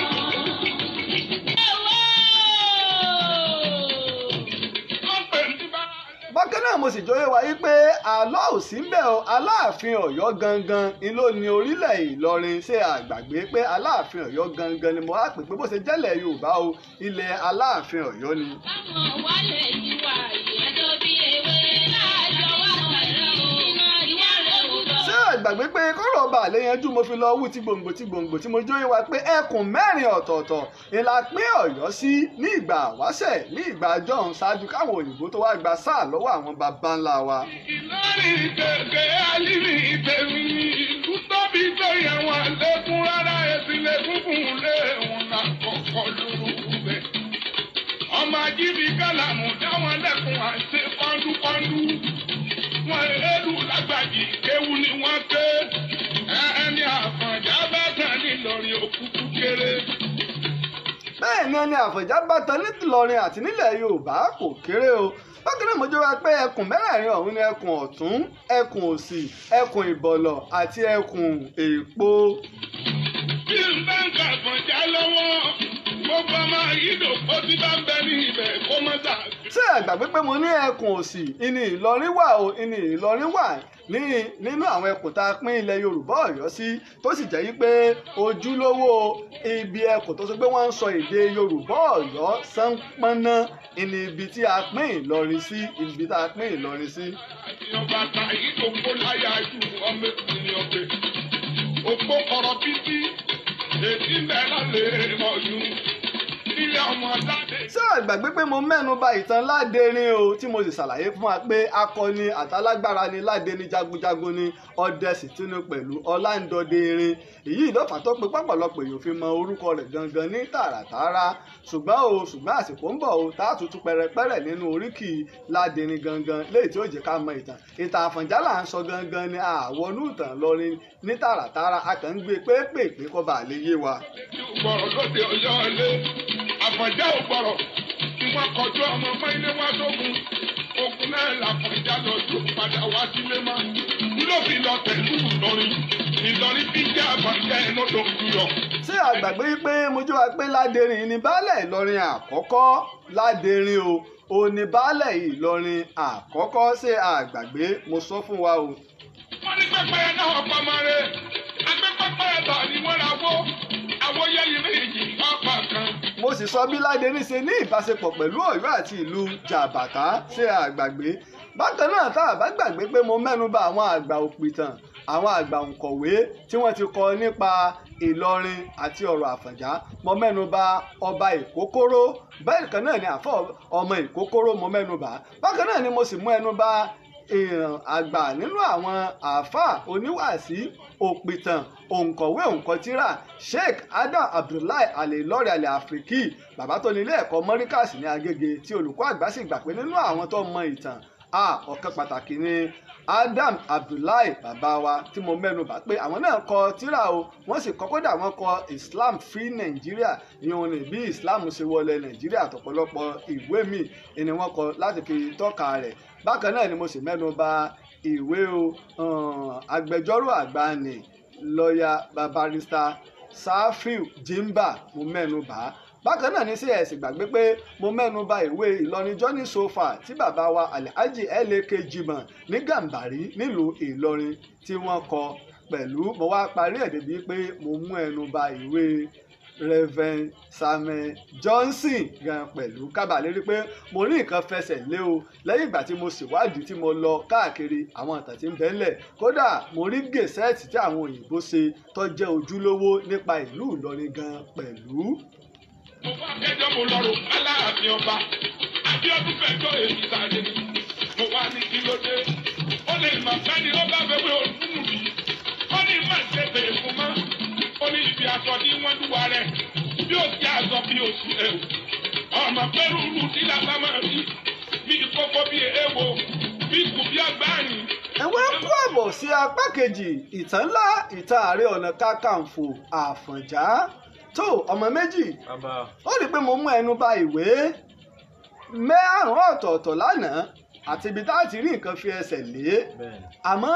Bákan náà mo sì jọyọ̀ wáyé pé àlọ́ ò sí ń bẹ̀ o, Aláàfin Ọ̀yọ́ gangan ni ló ní orílẹ̀ Ìlọrin. Ṣé àgbàgbé pé Aláàfin Ọ̀yọ́ gangan ni mo á pè pé bó ṣe jẹ́lẹ̀ Yorùbá o, ilẹ̀ Aláàfin Ọ̀yọ́ ni. Báwọn wálẹ̀ ti wà ìyájọ́ bí ewé láàjọ wà kàrà o. Iná ìyá rẹ̀ ò bọ̀. Ṣé àgbàgbé pé kọ́rọ̀ ọba àlẹ́ yanjú mo fi lọ wú ti gbòǹgbò ti gbòǹgbò tí mo jóyè wá pé ẹkùn mẹ́rin ọ̀tọ̀ọ̀tọ̀ ni la pín Ọ̀yọ́ sí ní ìgbà wáṣẹ̀, ní ìgbà jọ̀hún, ṣáájú káwọn òyìnbó tó wá gba sáà lọ́wọ́ àwọn baba ńlá wa. Ìlọrin kẹ̀kẹ́ alírí ìtẹ̀mí ìlú tóbi tó. lórí àwọn àlékún rárá èsì lè gúngùn lé wọn là kọ́kọ́ lórúkú bẹ́ẹ̀. Ọmọ ajíbi kálàmù dáwọn lẹ́kùn àti pọ́ndúpọ́ndú. Wọ́n èlù lágbàjì kéwu ni wọ́n ké. Ẹni Àfọ̀njá bá tàn nílọrin òkúkú kéré. Bẹ́ẹ̀ ni ẹni Àfọ̀njá bá tan nílọrin àti nílẹ̀ Yorùbá kò kéré o. Bákan náà mo jẹ́ wá pé ẹkùn mẹ́rẹ̀ẹ̀rin ọ̀hún ni ẹkùn ọ̀tún, ẹkùn òsì, ẹkùn ìbọ̀lọ̀ àti ẹkùn èèpo. Bí n bá ń ka Àfọ̀njá lọ́wọ́, gbogbo ọmọ ìlú ó ti bá ń bẹ ní ibẹ̀ kó má sà. Ṣé ẹ gbàgbé pé mo ní ẹkùn òsì ìní Ìlọrin wà o, ìní Ìlọrin wà ní nínú àwọn ẹkùn tá a pín ilẹ̀ Yorùbá Ọ̀yọ́ sí, tó sì jẹ́ wípé ojúlówó ibi ẹkùn tó sọ pé wọ́n ń sọ èdè Yorùbá Ọ̀yọ́ sánpọ́nná ìní ibi tí a pín Ìlọrin sí, ibi tá a pín Ìlọrin sí. Ìyọ̀bà ta ìdókò láyà ju ọmọ ènìyàn pé òpó kọ̀rọ̀ bíbí èdè mẹ́ta lè mọ̀jú ilé ọmọ aládé. Ṣé ẹ gbàgbé pé mo mẹ́nu bà ìtàn Ládẹrin o, tí mo sì ṣàlàyé fún wa pé akọni àtàlágbára ni Ládẹrin, jagunjagun ni, ọdẹ sì tún ní pẹ̀lú ọláńdọdẹ erin. Èyí ló fà tó pé pọ̀pọ̀lọpọ̀ èèyàn fi mọ orúkọ rẹ̀ gangan ní tààràtààrà. Ṣùgbọ́n o, ṣùgbọ́n àsìkò ń bọ̀ o, tá a tuntun pẹrẹpẹrẹ nínú oríkì Ládẹrin gangan léyìí tí ó jẹ́ ká mọ ìtàn. Ìtàn Àfọ̀njá là ń sọ gangan ni àwọnú ìtàn lọrin ní tààràtààrà, a kàn ń gbé pépèpé kó bàa lè yé wa. Gbọ̀rọ̀ lóde Ọ̀yọ́ ilé Àfọ̀njá ò gbọ̀rọ̀ tí wọ́n kọjú ọmọ ọmọ ilé wá sógun ogun náà làfọ̀njá lọ tó padà wá sílé mọ́ ló fi lọ pẹ̀lú Ìlọrin Ìlọrin bí jẹ́ Àfọ̀njá ẹ̀ lọ́dọ̀ òkúyọ̀. Ṣé a gbàgbé pé mo jẹ́ wa pé Ládẹrin ni baálẹ̀ Ìlọrin àkọ́kọ́? Ládẹrin o, ò ní baálẹ̀ Ìlọrin àkọ́kọ́. Ṣé a gbàgbé? Mo sọ fún wa o. Wọ́n ní pẹ́pẹ́yẹ náà ọ̀pọ̀ ọmọ rẹ̀ agbẹ́pẹ́pẹ́yẹ tọ̀ ni wọ́n ra wó àwọn yẹ́yìn méjì ọ̀pọ̀ kan. Mo sì sọ bí Ládẹrin ṣe ní ìbáṣepọ̀ pẹ̀lú Ọ̀yọ́ àti ìlú Jàbàtà. Ṣé a gbàgbé? Bákan náà tá a bá gbàgbé pé mo mẹ́nu bà àwọn àgbà òpìtàn, àwọn àgbà òǹkọ̀wé tí wọ́n ti kọ nípa Ìlọrin àti ọ̀rọ̀ Àfọ̀njá. Mo mẹ́nu bà ọba Ìkókóró, bẹ́ẹ̀ kan náà ni àfọ̀ ọmọ Ìkókóró mo mẹ́nu bà. Bákan náà ni mo sì mú ẹnu bà ìràn àgbà nínú àwọn àáfàá oníwàásí òpìtàn òǹkọ̀wé òǹkọ̀tírà Sheikh Adam Abdullahi Al-Ilory Al-Afriki, bàbá tó ní ilé ẹ̀kọ́ Mọ́ríkàsì ní Agége, tí olùkọ́ àgbà sì gbà pé nínú àwọn tó mọ ìtàn ọ̀kan pàtàkì ni Adam Abdullahi bàbá wa tí mo mẹ́nu bà pé àwọn náà kọ tírà o, wọ́n sì kọ, kódà wọ́n kọ Islam Free Nigeria, ìyẹn ní bí Islam ṣe wọlé Nàìjíríà àtọ̀pọ̀lọpọ̀ ìwé míì ni wọ́n kọ láti fi tọ́ka rẹ̀. Bákan náà ni mo sì mẹ́nu bà ìwé o agbẹjọ́rò àgbà ní lọ́ọ̀yà barrister Safiu Jimba, mo mẹ́nu bà á. Bákan náà ní cs gbàgbé pé mo mẹ́nu bà ìwé Ìlọrin Journey So Far tí bàbá wa Alhaji L.A.K. Jimoh ní Gàmbàrí nílùú Ìlọrin tí wọ́n kọ pẹ̀lú. Mo wá parí ẹ̀ débi pé mo mú ẹnu bà ìwé Reverend Samuel Johnson gan pẹ̀lú kábàlẹ̀ rí pé mo rí nǹkan fẹsẹ̀ lé o lẹ́yìn ìgbà tí mo ṣèwádìí tí mo lọ káàkiri àwọn ìtàn tí ń bẹ ńlẹ̀. Kódà mo rí gẹ̀sẹ́ẹ̀tì tí àwọn òyìnbó ṣe tó jẹ́ ojúlówó nípa ìlú Ìlọrin gan pẹ̀lú. Mo wá kẹjọ mo lọ rò Aláàfin ọba Abíọ́dún fẹjọ́ èmi sáré mo wá ní kí ló dé ó lè mà fẹ́ni ó bá fẹ́ wé òdúnú bí ó ní má ṣe bèrè fún mọ́ ó ní ibi aṣọ ní wọ́n lúwa rẹ̀ bí ó ti aṣọ bí ó sì ẹ̀wù ọmọ pẹ́rù rú tí làbá máa rí bí kókó bí èèwò bí kù bí àgbáyìn. Ẹ wá kú àbọ̀ sí apá kejì ìtàn ńlá ìtàn Ààrẹ Ọ̀nà Kakanfò Àfọ̀njá tó ọmọ méjì. Ó rí i pé mo mú ẹnu bà ìwé márùn-ún ọ̀tọ̀ọ̀tọ̀ lánàá àti ibi tá a ti rí nǹkan fi ẹsẹ̀ lé, àmọ́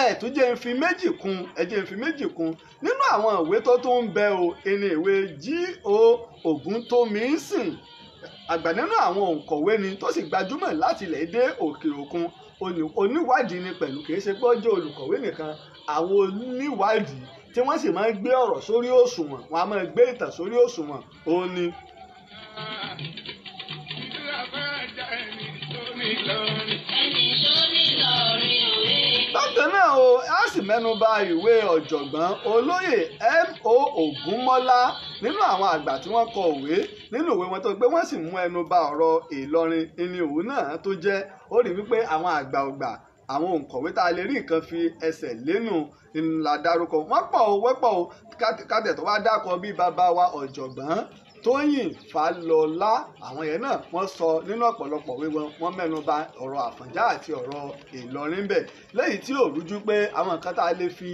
ẹ tún jẹ́ ń fi méjì kún, ẹ jẹ́ ń fi méjì kún nínú àwọn ìwé tó tún ń bẹ o. Ẹni ìwé G.O. Ògúntómísìn, àgbà nínú àwọn òǹkọ̀wé ni tó sì gbajúmọ̀ láti ilẹ̀ dé òkè òkun, oníwádìí ni pẹ̀lú, kì í ṣe pé ó jẹ́ olùkọ̀wé nìkan, àwọn oníwádìí tí wọ́n sì máa ń gbé ọ̀rọ̀ sórí òṣùwọ̀n, wọ́n á máa gbé ìtàn sórí òṣùwọ̀n òun ni. Bákan náà o, a sì mẹ́nu bà ìwé ọ̀jọ̀gbọ́n olóyè M.O. Ògúnmọ́lá nínú àwọn àgbà tí wọ́n kọ òwe nínú ìwé wọn tó pé wọ́n sì mú ẹnu bà ọ̀rọ̀ Ìlọrin ní òun náà tó jẹ́. Ó rí wípé àwọn àgbà ọ̀gbà Àwọn òǹkọ̀wé tá a lè rí nǹkan fi ẹsẹ̀ lẹ́nu ńlá dárúkọ wọ́n pọ̀ o, wọ́n pọ̀ o. Kátẹ̀ tó wá dákọ bí bàbá wa ọ̀jọ̀gbọ́n Tóyìn Fálọlá, àwọn yẹn náà wọ́n sọ nínú ọ̀pọ̀lọpọ̀ wíwọ́n wọ́n mẹ́nu bà ọ̀rọ̀ Àfọ̀njá àti ọ̀rọ̀ Ìlọrin bẹ̀, lẹ́yìn tí ò rújú pé àwọn nǹkan tá a lè fi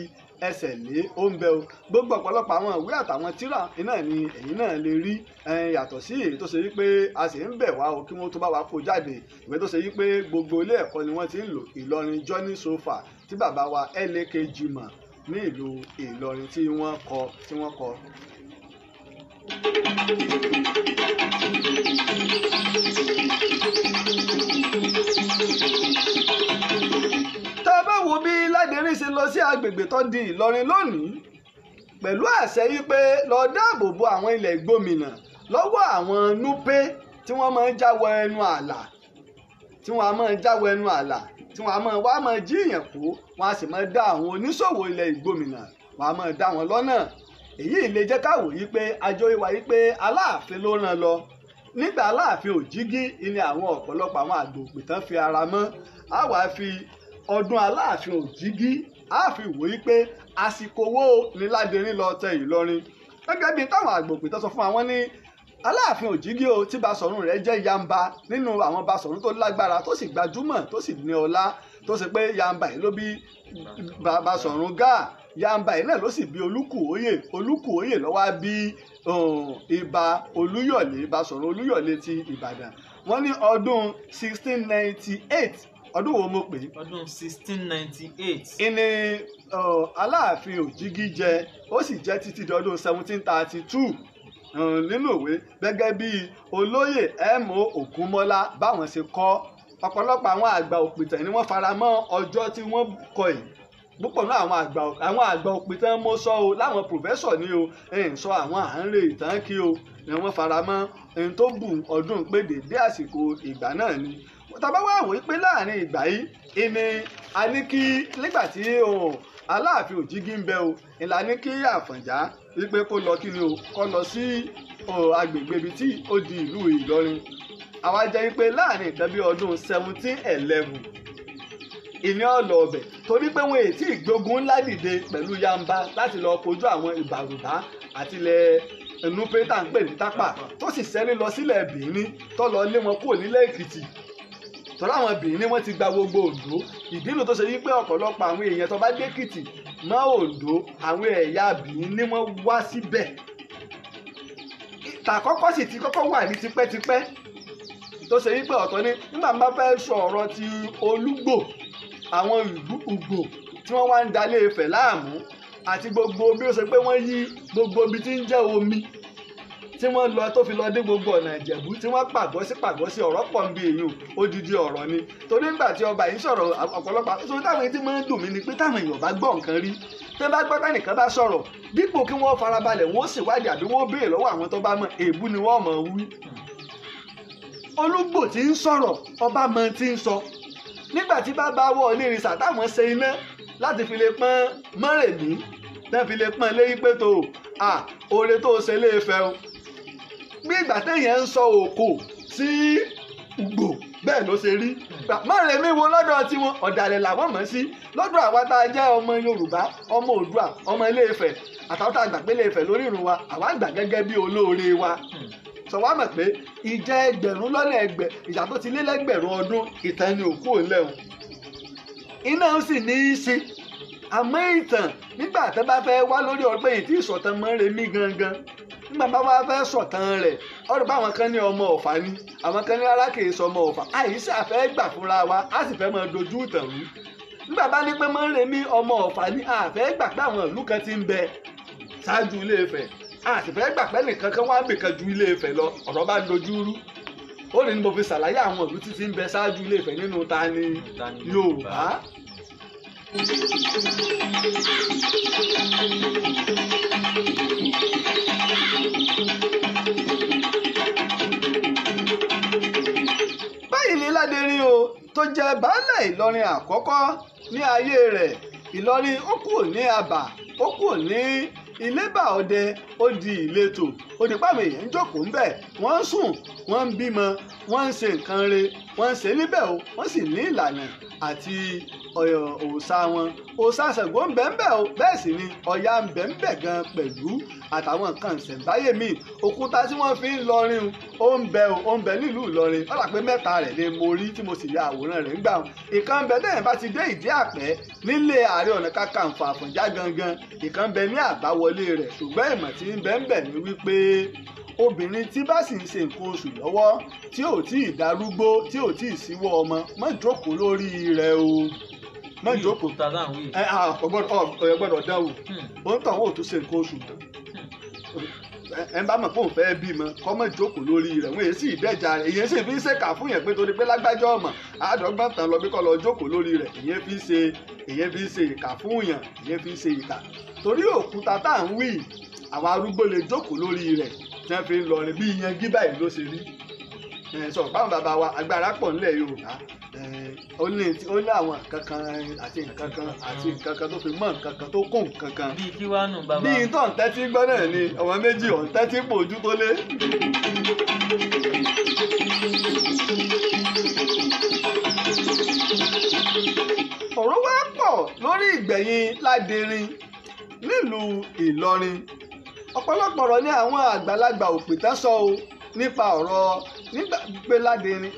ẹsẹ̀ lé ó ń bẹ o. Gbogbo ọ̀pọ̀lọpọ̀ àwọn ìwé àtàwọn tírà iná ni èyí náà lè rí, yàtọ̀ sí èyí tó ṣe wípé a sì ń bẹ̀ wá o kí wọ́n tó bá wa kó jáde. Ìwé tó ṣe wípé gbogbo ilé ẹ̀kọ́ ni wọ́n ti ń lò, Ìlọrin Journey So Far, tí bàbá wa L.A.K. Jimoh ní ìlú Ìlọrin tí wọ́n kọ. Tá a bá wo bí Ládẹrin ṣe lọ sí agbègbè tó di Ìlọrin lónìí pẹ̀lú àṣẹ yìí pé lọ dáàbò bo àwọn ilẹ̀ ìgbòmìnà lọ́wọ́ àwọn Núpé tí wọ́n máa ń jáwọ́ ẹnu ààlà, tí wọ́n á máa jáwọ́ ẹnu ààlà, tí wọ́n á máa wá máa jí èèyàn kó, wọ́n á sì máa dá àwọn oníṣòwò ilẹ̀ ìgbòmìnà, wọ́n á máa dá wọn lọ́nà. Èyí lè jẹ́ ká wò yí pé àjọ ìwà yí pé Aláàfin ló rán lọ. Nígbà Aláàfin Òjìgí ni àwọn ọ̀pọ̀lọpọ̀ àwọn àgbò òpìtàn fi ara mọ́. A wàá fi ọdún Aláàfin Òjìgí a fi wò yí pé àsìkò wo ni Ládẹrin lọ tẹ Ìlọrin. Gẹ́gẹ́ bí táwọn àgbò òpìtàn sọ fún àwọn ní Aláàfin Òjìgí o, tí Basọ̀run rẹ̀ jẹ́ Yamba nínú àwọn Basọ̀run tó lágbára tó sì gbajúmọ̀ tó sì ní ọlá, tó ṣe pé Yamba yìí ló bí Basọ̀run Gáà, Yamba yìí náà ló sì bí Olúkúoyè, Olúkúoyè ló wá bí Ìbà Olúyọ̀lé, Basọ̀run Olúyọ̀lé ti Ìbàdàn. Wọ́n ní ọdún 1698, ọdún wo mo pè é? Ọdún 1698. Ìní Aláàfin Òjìgí jẹ, ó sì jẹ títí di ọdún 1732 nínú ìwé gẹ́gẹ́ bí olóyè M.O. Ògúnmọ́lá báwọn ṣe kọ́. Ọ̀pọ̀lọpọ̀ àwọn àgbà òpìtàn ni wọ́n fara mọ́ ọjọ́ tí wọ́n kọ yìí. Púpọ̀ náà àwọn àgbà òpìtàn mo sọ o, láwọn pòfẹ́sọ̀ ni o, ń sọ àwọn à ń re ìtàn kí o, ni wọ́n fara mọ́ ẹni tó bù ọdún pé dédé àsìkò ìgbà náà ni. Tàbá wá wò ó pé láàrin ìgbà yìí ìní a ní kí nígbà tí Aláàfin Òjìgí ń bẹ o, ìlà ní kí Àfọ̀njá wípé kó lọ kí ni o, kó lọ sí agbègbè ibi tí ó di ìlú Ìlọrin. Àwa jẹ́ wípé láàrin nǹkan bí ọdún 1711 ìní ọ̀lọ́ ọbẹ̀, torí pé wọn ètí ìgbógun ńlá dìde pẹ̀lú Yamba láti lọ kojú àwọn Ìbàrùbá àti ilẹ̀ Núpé tá à ń pè ní Tápà, tó sì sẹ́rí lọ sílẹ̀ Bìíní tó lọ lé wọn kúrò nílẹ̀ Èkìtì. Tọ́lá àwọn Bìíní wọ́n ti gba gbogbo Oǹdó. Ìdí nu tó ṣe wípé ọ̀pọ̀lọpọ̀ àwọn èèyàn tó bá dé Èkìtì mọ́ Oǹdó, àwọn ẹ̀yà Bìíní wọ́n wá síbẹ̀. Ìtàkọ́kọ́ sì ti kọ́kọ́ wà ní tipẹ́tipẹ́, tó ṣe wípé ọ̀tọ̀ ni nígbà bá fẹ́ sọ ọ̀rọ̀ ti Olúgbò, àwọn Ùgbò tí wọ́n wá ń dalé Ifẹ̀ láàmú àti gbogbo bí ó ṣe pé wọ́n yí gbogbo ibi tí ń jẹ́ omi tí wọ́n lọ tó fi lọ dé gbogbo ọ̀nà Ìjẹ̀bú tí wọ́n pàgọ́ sí ọ̀rọ̀ pọ̀ ń bí èèyàn odidi ọ̀rọ̀ ni. Torí nígbà tí ọba yìí sọ̀rọ̀ ọ̀pọ̀lọpọ̀ àtúntò táwọn èyí tí máa ń dùn mí ni pé táwọn èèyàn bá gbọ́ nǹkan rí, tẹ́ bá gbọ́ tánìkan bá sọ̀rọ̀ dípò kí wọ́n farabalẹ̀ wọ́n sì wádìí àbí wọ́n béèrè lọ́wọ́ àwọn tó bá mọ̀, èébú ni wọ́n mọ̀ wí. Olúgbò tí ń sọ̀rọ̀ ọba mọ̀ tí ń sọ. Nígbà tí bàbá wọ onírìnsà táwọn ṣe iná láti fi lè pọ́n Mọ́rẹ̀mí, tẹ́ fi lè pọ́n léyìn pé tó à oore tó ṣe lè fẹ́ o. Bí ìgbà téèyàn ń sọ òkò sí Ùgbò bẹ́ẹ̀ ló ṣe rí. Mọ́rẹ̀mí wo lọ́dọ̀ tiwọn, ọ̀dàlẹ̀ làwọn mọ̀ sí. Lọ́dọ̀ àwa tá a jẹ́ ọmọ Yorùbá, ọmọ Oòduà, ọmọ Ilé-Ifẹ̀, àtàwọn tá a gbà pé Ilé-Ifẹ̀ lórí ìrun wa, àwa gbà gẹ́gẹ́ bí olóore wa. Sọ wá mọ̀ pé ìjẹ́ ẹgbẹ̀rún lọ́nà ẹgbẹ̀ ìjà tó ti lé lẹ́gbẹ̀rún ọdún ìtàn ni òkú òǹlẹ̀ o. Iná ń sì ní í ṣe. Àmọ́ ìtàn nígbà tó bá fẹ́ wá lórí ọgbẹ́ yìí tí ìsọ̀tàn Mọ́remí gangan, nígbà bá wá fẹ́ sọ̀tàn rẹ̀, ọ̀rọ̀ bá àwọn kan ní ọmọ Ọ̀fà ni, àwọn kan ní rárá kì í sọ ọmọ Ọ̀fà. Àìsí àfẹ́ gbà fúnra wa, á sì fẹ́ máa dojú ìtàn rú. Nígbà bá ní pé Mọ́remí ọmọ Ọ̀fà ni, àfẹ́ gbà pé àwọn ìlú kan ti ń bẹ ṣáájú Ilé-Ifẹ̀, a sì fẹ́ gbà pé nìkan kan wá bìkan ju Ilé-Ifẹ̀ lọ, ọ̀rọ̀ bá ń dojú rú. Ó ní mo fi ṣàlàyé àwọn ìlú títí ń bẹ ṣáájú Ilé-Ifẹ̀ nínú ta ni Yorùbá. Báyìí ni Ládẹrin o tó jẹ́ baálẹ̀ Ìlọrin àkọ́kọ́ ní ayé rẹ̀. Ìlọrin ó kúrò ní abà, ó kúrò ní Ilébà ọdẹ, ó di ìletò, ó di pàmò èèyàn ń jókòó ńbẹ̀, wọ́n ń sùn, wọ́n ń bímọ, Wọ́n ń ṣe nǹkan re, wọ́n ń ṣe níbẹ̀ o, wọ́n sì ní ìlànà àti òòṣà wọn. Òòṣà Ṣàngó ń bẹ ń bẹ o, bẹ́ẹ̀ sì ni Ọya ń bẹ ń bẹ gan pẹ̀lú àtàwọn nǹkan ìṣẹ̀ǹbáyé míì. Òkúta tí wọ́n fi ń lọrin ó ń bẹ o, ó ń bẹ nílùú Ìlọrin. Ó dà pé mẹ́ta rẹ̀ ni mo rí tí mo sì ya àwòrán rẹ̀ ń gbà wọn. Ìkan ń bẹ tẹ́yìn bá ti dé Ìdí Àpẹ́ nílé Ààrẹ Ọ̀nà Kakanfò Àfọ̀njá gangan, ìkan ń bẹ ní àbáwọlé rẹ̀. Ṣùgbọ́n ìmọ̀ tí ń bẹ ń bẹ ni wípé obìnrin tí bá sì ń ṣe nǹkan oṣù lọ́wọ́, tí ò tí ì darúgbó, tí ò tí ì síwọ́ ọmọ, má jókòó lórí rẹ̀ o, má jókòó. Ẹ ẹ gbọ́dọ̀ dán wò, ó ń tàn wọ́n ò tún ṣe nǹkan oṣù mọ́. Ẹ bá mọ̀ pé òun fẹ́ bímọ, kọ́ mọ̀ jókòó lórí rẹ̀. Wọ́n èyí sì dẹ́jà rẹ̀, èyí sì fi ń ṣèkà fún yẹn pé torí pé lágbájá ọmọ àádọ́gbọ̀n tán lọ bí kọ́ lọ jókòó lórí rẹ̀. Èyí fi ń ṣe, èyí fi ń ṣe ìkà fún yẹn, èyí fi ń ṣe ìkà. Torí òkúta tá à ń wí, àwọn arúgbó lè jókòó lórí rẹ̀ tí wọ́n fi ń lọrin bí yangi báyìí ló ṣe rí. Sọ báwọn bàbá wa agbára pọ̀ nílẹ̀ Yorùbá. Ó ní àwọn nǹkan kan àti nǹkan kan àti nǹkan kan tó fi mọ́ nǹkan kan tó kún nǹkan kan. Bíi kí wàá nù bàbá. Bíi tó ń tẹ́tí gbọ́ náà ni ọmọ méjì ò ń tẹ́tí pò ojú tó lé. Ọ̀rọ̀ wá pọ̀ lórí ìgbẹ̀yìn Ládẹrin nílùú Ìlọrin. Ọ̀pọ̀lọpọ̀ ọ̀rọ̀ ní àwọn àgbàlagbà òpìtàn sọ o nípa ọ̀rọ̀ nígbà pé Ládẹrin.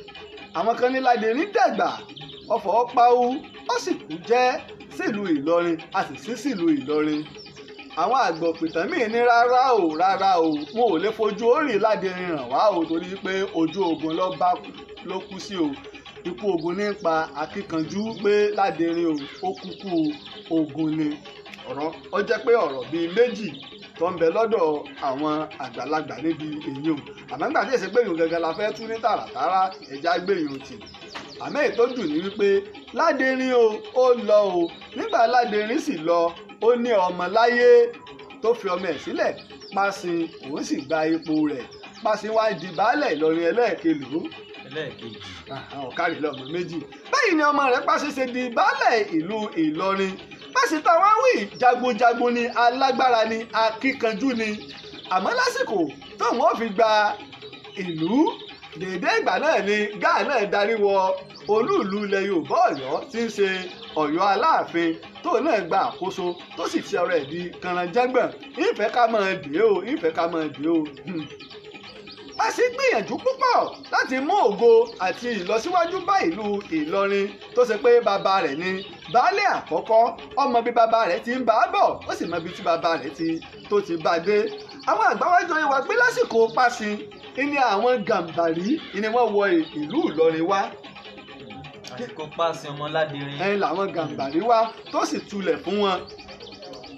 Àwọn kan ní Ládẹrin dàgbà, ọ̀fọ̀ pawú, ó sì kú jẹ́ sílùú Ìlọrin, a sì sí sílùú Ìlọrin. Àwọn àgbà òpìtàn míì ní rárá o, rárá o, wọn ò lè fojú orí Ládẹrin ràn wá o, torí pé ojú ogun ló bá ló kú sí o. Ikú ogun nípa akíkanjú pé Ládẹrin o, ó kúkú ogun ni. Ọ̀rọ̀ ó jẹ́ pé ọ̀rọ̀ bíi méjì tó ń bẹ lọ́dọ̀ àwọn àgbàlagbà níbi èyí o. Àmọ́ nígbà tí èsì pé èyí gangan la fẹ́ tú ní tààràtàrà, ẹja gbé èyí tì. Àmọ́ èyí tó jù ní wípé Ládẹrin o, ó lọ o. Nígbà Ládẹrin sì lọ, ó ní ọmọ láyé tó fi ọmọ ẹ̀ sílẹ̀, Pásin, òun sì gba ipò rẹ̀. Pásin wá di baálẹ̀ Ìlọrin ẹlẹ́ẹ̀kelòó, ẹlẹ́ẹ̀kejì. Ọ̀kárì lọ́mọ méjì. Báyìí ni ọmọ rẹ̀ Pásin ṣe di baálẹ̀ ìlú Ìlọrin. Pásin táwa wí jagunjagun ni, alágbára ni, akíkanjú ni. Àmọ́ lásìkò tóun ó fi gba ìlú, dèédé ìgbà náà ni Gáà náà darí wọ olúùlú ilẹ̀ Yorùbá Ọ̀yọ́ tí ń ṣe Ọ̀yọ́ Aláàfin, tóun náà gba àkóso tó sì ti ọ̀rọ̀ ẹ̀ di kànrànjẹ́gbọ̀n. Ìfẹ́ ká máa dé o, ìfẹ́ ká máa dé o. Pásin gbìyànjú púpọ̀ láti mú ògo àti ìlọsíwájú bá ìlú Ìlọrin tó ṣe pé bàbá rẹ̀ ni baálé àkọ́kọ́. Ọmọ bí bàbá rẹ̀ ti ń bá a bọ̀, ó sì mọ ibi tí bàbá rẹ̀ ti tó ti bá dé. Àwọn àgbáwájọ ìwà pé lásìkò Pásin ni àwọn Gàǹbàrí ni wọ́n wọ ìlú Ìlọrin wá. Àsìkò Pásin ọmọ Ládẹrin. Ẹ làwọn Gàǹbàrí wá tó sì tulẹ̀ fún wọn.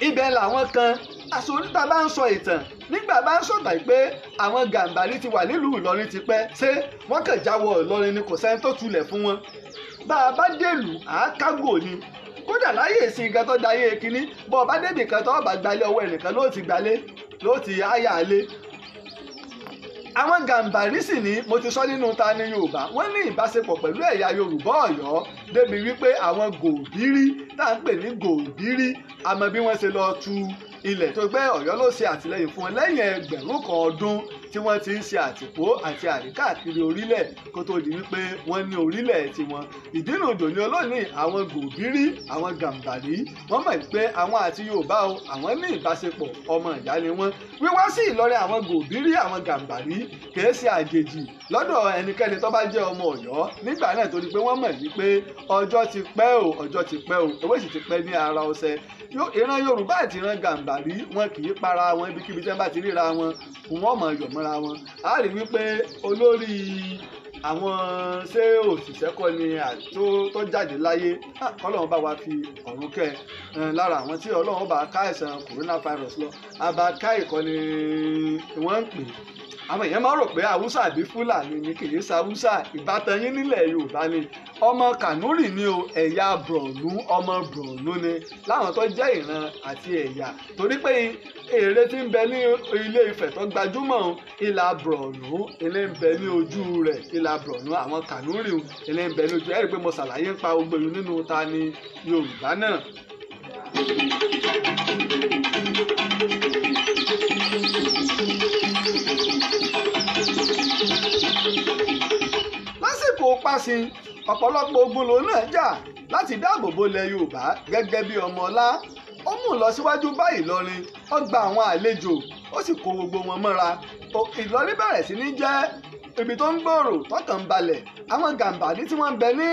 Ibẹ̀ làwọn kan àsọ̀rọ̀ tá a bá ń sọ ìtàn nígbà bá ń sọ̀tà pé àwọn Gàǹbàrí ti wà nílùú Ìlọrin tipẹ́, ṣé wọ́n kàn jáwọ́ Ìlọrin ni, kò sẹ́ni tó tulẹ̀ fún wọn. Bá a bá dèlù àákágò ni. Kódà láyé ìsìn gan tó dayé kínní, bọ́ ọ bá débì kan tó ọba gbalẹ̀ ọwọ́ ẹnìkan ló ti gbalẹ̀, ló ti áyà lé. Àwọn Gàǹbàrí sì ní, mo ti sọ nínú Ta ni Yorùbá, wọ́n ní ìbáṣepọ̀ pẹ̀lú ẹ̀yà Yorùbá Ọ̀yọ́ débi wípé àwọn Gòbírí tá à ń pè ní Gòbírí, àmọ́ bí wọ́n ṣe lọ tu ilẹ̀ tó gbé Ọ̀yọ́ ló ṣe àtìlẹ́yìn fún wọn lẹ́yìn 1000 ọdún tí wọ́n ti ń ṣe àtìpó àti àríkàkiri orílẹ̀ kó tó di wípé wọ́n ní orílẹ̀ tiwọn. Ìdínú dòní olónìí àwọn Gòbírí, àwọn Gàǹbàrí, wọ́n mọ̀ pé àwọn àti Yorùbá o, àwọn ní ìbáṣepọ̀ ọmọ ìyá ni wọ́n. Wíwá sí Ìlọrin àwọn Gòbírí, àwọn Gàǹbàrí kìí ṣe àjèjì lọ́dọ̀ ẹnikẹ́ni tó bá jẹ́ ọmọ Ọ̀yọ́ nígbà náà, torí pé wọ́n mọ̀ wípé ọjọ́ ti pẹ́ o, ọjọ́ ti pẹ́ o, ewé sì ti pẹ́ ní ara ọṣẹ. Ìran Yorùbá àti ìran Gàǹbàrí wọn kì í para wọn, ibikíbi tí wọ́n bá ti ríra wọn, wọ́n mọ̀ yọ̀ mọ́ra wọn. A rí wípé olórí àwọn ṣé òṣìṣẹ́ kọ́ ni tó jáde láyé, kọ́lọ́run bá wa fi ọ̀run kẹ́ ẹ lára àwọn tí Ọlọ́run bá ká àìsàn coronavirus lọ, abaka ìkọ́ni wọ́n ń pè. Àwọn èèyàn máa ń rò pé Haúsá àbí Fúlàní ni, kì í ṣe Haúsá, ìbátan yín nílẹ̀ Yorùbá ni. Ọmọ Kànúrì ni o, ẹ̀yà Bọ̀rọ̀nú, ọmọ Bọ̀rọ̀nú ni láwọn tó jẹ́ ìran àti ẹ̀yà, torí pé ère tí ń bẹ ní Ilé Ifẹ̀ tó gbajúmọ̀ ìlà Bọ̀rọ̀nú ilé ń bẹ ní ojú rẹ̀, ìlà Bọ̀rọ̀nú àwọn Kànúrì ilé ń bẹ ní ojú ẹ̀. Rí i pé mo ṣàlàyé ń pa gbogbo ìlú nínú Ta ni Yorùbá náà. Pásin ọ̀pọ̀lọpọ̀ ogun lòun náà jà láti dáàbò bo ilẹ̀ Yorùbá gẹ́gẹ́ bí ọmọ ọlá. Ó mú ìlọsíwájú bá Ìlọrin, ó gba àwọn àlejò, ó sì kó gbogbo wọn mọ́ra. Ìlọrin bẹ̀rẹ̀ sí ní jẹ́ ibi tó ń gbòòrò tọkàn ń balẹ̀. Àwọn Gàmbàrí tí wọ́n ń bẹ ní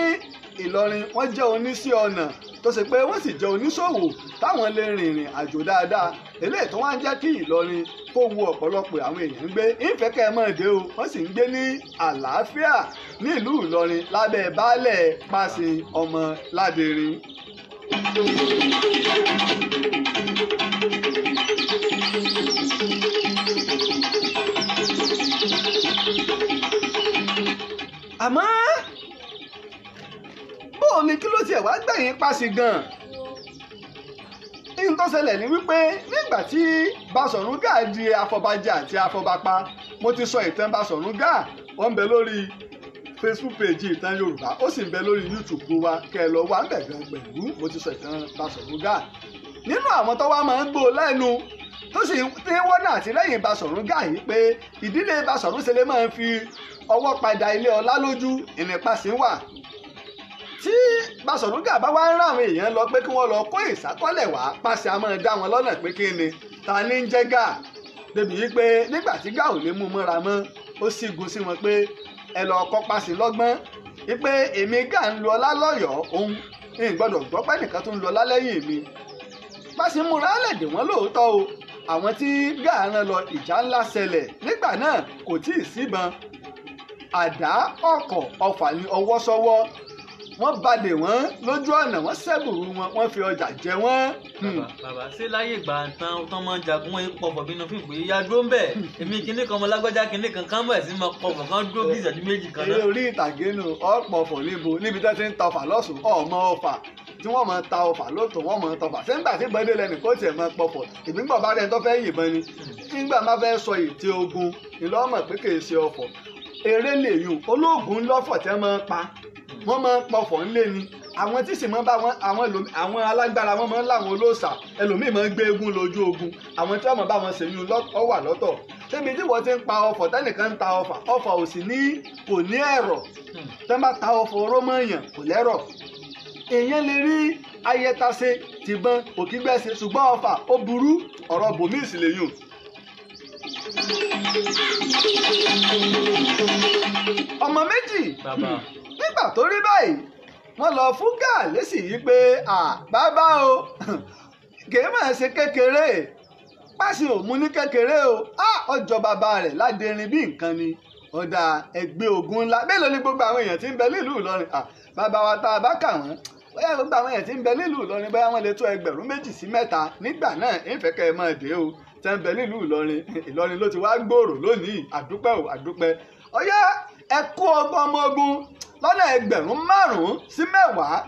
Ìlọrin wọ́n jẹ́ oníṣẹ́ ọnà tó ṣe pé wọ́n sì jẹ́ oníṣòwò táwọn lè rìnrìn àjò dáadáa. Eléyìí tó wá ń jẹ́ kí Ìlọrin kó wu ọ̀pọ̀lọpọ̀ àwọn èèyàn ń gbé. Ìfẹ́ kẹ́ ẹ mọ̀ dé o, wọ́n sì ń gbé ní àlàáfíà ní ìlú Ìlọrin lábẹ́ baálẹ̀ Pásin ọmọ Ládẹrin. Àmọ́ bóò ni kí ló tiẹ̀ wá gbẹ̀yìn Pásin gan-an? Ihun tó ṣẹlẹ̀ ni wípé nígbà tí Basọ̀rún Gáà di afọbajẹ àti afọbapa, mo ti sọ ìtàn Basọ̀rún Gáà, ó ń bẹ lórí Facebook page Ìtàn Yorùbá, ó sì ń bẹ lórí YouTube wa, kẹ́ ẹ lọ wá ń bẹ̀ gan pẹ̀lú. Mo ti sọ ìtàn Basọ̀rún Gáà. Nínú àwọn tó wá máa ń gbó lẹ́nu tó sì ń wọ́nà àtìlẹ́yìn Basọ̀rún Gáà yìí pé ìdílé Basọ̀rún ṣe lè máa ń fi ọwọ́ padà ilé ọlá lójú, ìní Pásin wà. Tí Basọ̀rún Gáà bá wá ń rán àwọn èèyàn lọ pé kí wọ́n lọ kó ìsákọ́lẹ̀ wá, Pásin á máa dá wọn lọ́nà pé kí ni ta ní ń jẹ́ Gáà, débi yìí pé nígbà tí Gáà ò lè mú mọ́ra mọ́, ó sígun sí wọn pé ẹ lọ kọ́ Pásin lọ́gbọ́n wípé èmi Gáà ń lo ọlá lọ́yọ̀ọ́, òun ń gbọ́dọ̀ gbọ́ pé nìkan tó ń lo ọlá lẹ́yìn mi. Pásin múra lẹ̀dẹ̀ wọ́n lóòótọ́ o, àwọn tí Gáà rán lọ ìjà ńlá ṣẹlẹ̀ nígbà náà, kò tí ì síbọn, àdá, ọ̀kọ̀, ọfà ní ọwọ́ sọ́wọ́. Wọ́n balẹ̀ wọ́n lójú ọ̀nà, wọ́n sẹ́bùrú wọn, wọ́n fi ọjà jẹ wọ́n. Bàbá ṣé láyé ìgbà tán máa ń jagun wọn pọ̀fọ̀ bínú fún ìpè yíyá dúró ń bẹ̀. Èmi kinní kan ọmọ lágbájá kinní kan kán bẹ̀ sí máa pọ̀fọ̀ kan dúró bí ìṣẹ́jú méjì kan Eré náà. orí ìtàgé nu ọ̀pọ̀fọ̀ níbo níbi tó ti ń ta ọfà lọ́sùn, ọmọ ọfà tí wọ́n máa ta ọfà lóòótọ́, wọ́n máa tọfà. Ṣé nígbà tí bọ́dé lẹ́nu kó tiẹ̀ máa pọ̀fọ̀? Ìgbìngbọ̀ bá rẹ̀ tó fẹ́ yìnbọn ni nígbà má fẹ́ sọ ìtì ogun ìlọ́mọ̀ pé kì í ṣe ọfọ̀. Eré lèyùn olóògùn lọ́fọ̀ tẹ́ máa pa, wọ́n máa ń pọ̀fọ̀ ńlé ni. Àwọn tí sì máa ń bá wọn, àwọn alágbára wọn máa ń láwọn olóòṣà, ẹlòmíì máa ń gbé eégún lójú ogun, àwọn tí wọ́n máa bá wọn ṣèyún ọ wà lọ́tọ̀. Ṣébi tí wọ́n ti ń pa ọfọ̀ tẹ́nìkan ń ta ọfà, ọfà ò sì ní kò ní ẹ̀rọ. Tẹ́ bá ta ọfọ̀ oró mọ́ èèyàn kò lẹ́rọ̀. Èèyàn lè rí ayẹtase tìbọn òkígbẹ́se, ṣùgbọ́n ọfà ó burú, ọ̀rọ̀ bòmíì sì lèyùn. Ọmọ méjì nígbà tó rí báyìí wọ́n lọ fún Gáà lésì yìí pé bàbá o, kèé máa ṣe kékeré, Pásin ò mú ní kékeré o, ọjọ́ bàbá rẹ̀ Ládẹrin bí nǹkan ni. Ọ̀dà ẹgbẹ́ ogun ńlá mélòó ni gbogbo àwọn èèyàn tí ń bẹ nílùú Ìlọrin? Bàbá wa tá a bá kà wọ́n, bóyá gbogbo àwọn èèyàn tí ń bẹ nílùú Ìlọrin bóyá wọ́n lè tó 2000 sí 3000 nígbà náà. Ìfẹ́ kẹ́ ẹ máa dé o, tẹ́ ń bẹ nílùú Ìlọrin. Ìlọrin ló ti wá gbòòrò lónìí, àdúpẹ́ o, àdúpẹ́. Ọ̀yá ẹ kó ọgbọ́n ọmọ ogun lọ́nà 5,000 sí 10,000,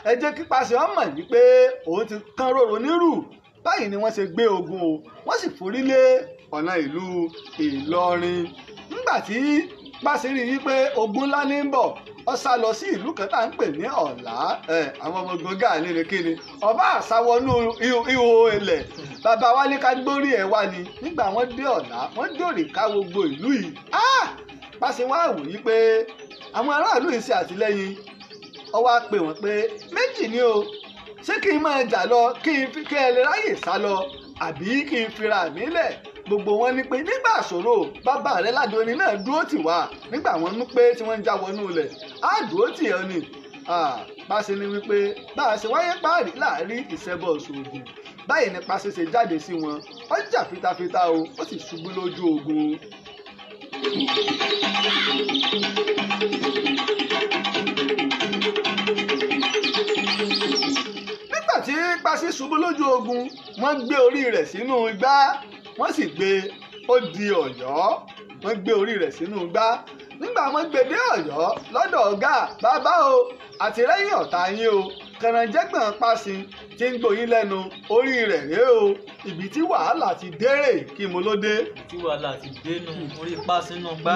ẹ jẹ́ kí Pásin ọmọ yìí pé òun ti kán róró nírù. Báyìí ni wọ́n ṣe gbé ogun o, wọ́n sì forí lé ọ̀nà ìlú Ìlọrin. Nígbà tí Pásin rí i pé ogun ńlá ní ń bọ̀, ó sá lọ sí ìlú kan tá à ń pè ní Ọ̀lá. Àwọn ọmọ ogun Gáà ní kíni ọba àsáwọnú ihò ilẹ̀ bàbá wa ní ká gbórí ẹ̀ wá ni. Nígbà wọ́n dé Ọ̀lá, wọ́n dòrè ká gbogbo ìlú yìí. Pásin wá wò yí pé àwọn aráàlú yìí ṣe àtìlẹ́yìn, ó wá pè wọ́n pé méjì ni o, ṣé kí n máa jà lọ kí ẹ lè ráyè sá lọ, àbí kí n fira mi lẹ̀? Gbogbo wọn ní pé nígbà àṣòro bàbá rẹ Ládọrin náà dúró tì wá, nígbà wọn ní pé tí wọ́n ń já wọnú ilẹ̀ á dúró tì ọ́ ni. Pásin ní wípé bá a ṣe wáyé páàrí láàrin ìṣẹ́bọ̀ ṣoògùn. Báyìí ni Pásin ṣe jáde sí wọn, ó jà fitafita o, ó sì ṣubú lójú ogun. Nígbà tí Pásin ṣubú lójú ogun, wọ́n gbé orí rẹ̀ sínú igbá, wọ́n sì gbé ó di Ọ̀yọ́. Wọ́n gbé orí rẹ̀ sínú igbá. Nígbà wọ́n gbé dé Ọ̀yọ́ lọ́dọ̀ ọ̀gá, bàbá o, àtìlẹ́yìn ọ̀tá yín o, kànáńjẹ́gbọ̀n Pásin tí ń gbóyin lẹ́nu, orí rẹ̀ rèé o. Ibi tí wàhálà ti dérè kí mo ló dé. Tí wàhálà ti dénú orí Pásin nù gbá.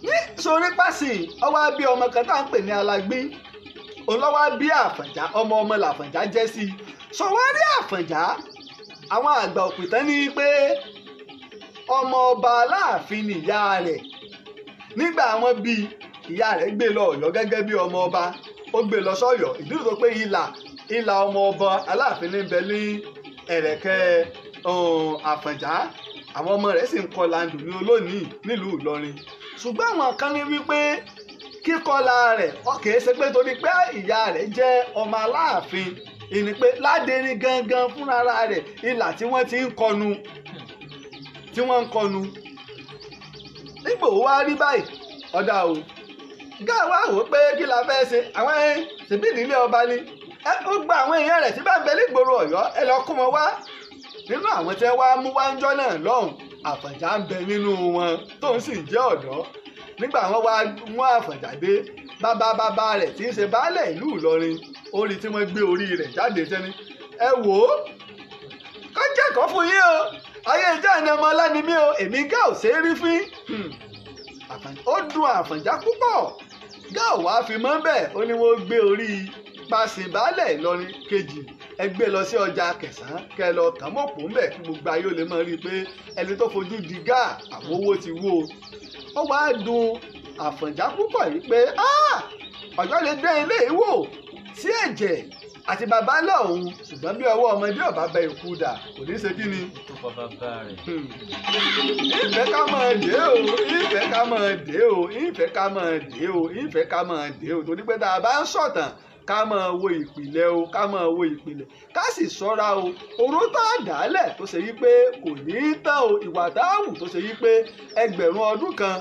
Ní sórí Pásin, ó wá bí ọmọ kan tá à ń pè ní Alágbín, òun ló wá bí Àfọ̀njá, ọmọ ọmọ làfọ̀njá jẹ́ sí i. Sọ wá rí Àfọ̀njá, àwọn àgbà òpìtàn ní pé ọmọ ọba Aláàfin nìyá rẹ̀. Nígbà wọn bí Ìyá rẹ̀ gbé lọ Ọ̀yọ́ gẹ́gẹ́ bí ọmọ ọba, ó gbé lọ sọ́yọ́. Ìdí tó pé ìlà ọmọ ọba Aláàfin ní bẹ ní ẹ̀rẹ̀kẹ́ Àfọ̀njá, àwọn ọmọ rẹ̀ sì ń kọlà ndùn ní olónìí nílùú Ìlọrin. Ṣùgbọ́n àwọn kan ní wípé kíkọlà rẹ̀ kìí ṣe pé torí pé ìyá rẹ̀ jẹ́ ọmọ Aláàfin, ìní pé Ládẹrin gangan fúnra rẹ̀ ìlà tí wọ́n ti ń kọnu, tí wọ́n ń kọnu. Nígbò wá rí báyìí, ọ̀dà o, Gáà wá wò pé kí la fẹ́ ṣe, àwọn ṣèbí ìdílé ọba ni, ẹ ó gba àwọn èèyàn rẹ̀ tí bá ń bẹ nígboro Ọ̀yọ́, ẹ lọ kó wọn wá. Nínú àwọn tí wọ́n mú wá ń jọ́ náà lọ́hùn, Àfọ̀njá ń bẹ nínú wọn tóun sì ń jẹ́ ọ̀dọ́. Nígbà wọn wá mú Àfọ̀njá dé, bàbá rẹ̀ tí ń ṣe baálẹ̀ ìlú Ìlọrin, orí tí wọ́n gbé orí rẹ̀ jáde sẹ́ni, ẹ wò ó, kó jẹ́kọ̀ọ́ fún yín o, ayé ìjà ni ọmọ ọlá ni mí o, èmi Gáà ò ṣe é rí fín. Ó dùn Àfọ̀njá púpọ̀. Gáà wàá fi mọ́ bẹ́ẹ̀, ó ní wọ́n gbé orí Pàṣẹ baálẹ̀ Ìlọrin kejì, ẹ gbé lọ sí ọjà Kẹsàn-án, kẹ lọ kàn mọ́pò ńbẹ̀ kí gbogbo ayé ó lè mọ̀ rí i pé ẹni tó fojú di Gáà àwọn owó ti wó o. Ó wàá dùn Àfọ̀njá púpọ̀ yìí pé Ọ̀yọ́ lè dé ilé ìwò sí ẹ̀jẹ̀ àti bàbá ńlá òun, ṣùgbọ́n bí ọwọ́ ọmọdé ọ̀bá bẹ ikú dà kò ní í ṣe kí ni. Tó pa bàbá rẹ̀. Ìfẹ́ ká máa dé o, ìfẹ́ ká máa dé o, ìfẹ́ ká máa dé o, ìfẹ́ ká máa dé o, torí pé tá a bá ń sọ̀tàn ká máa wo ìpìlẹ̀ o, ká máa wo ìpìlẹ̀, ká sì ṣọ́ra o. Oró tá a dálẹ̀ tó ṣe yí pé kò ní í tán o, ìwà tá a wù tó ṣe yí pé ẹgbẹ̀rún ọdún kan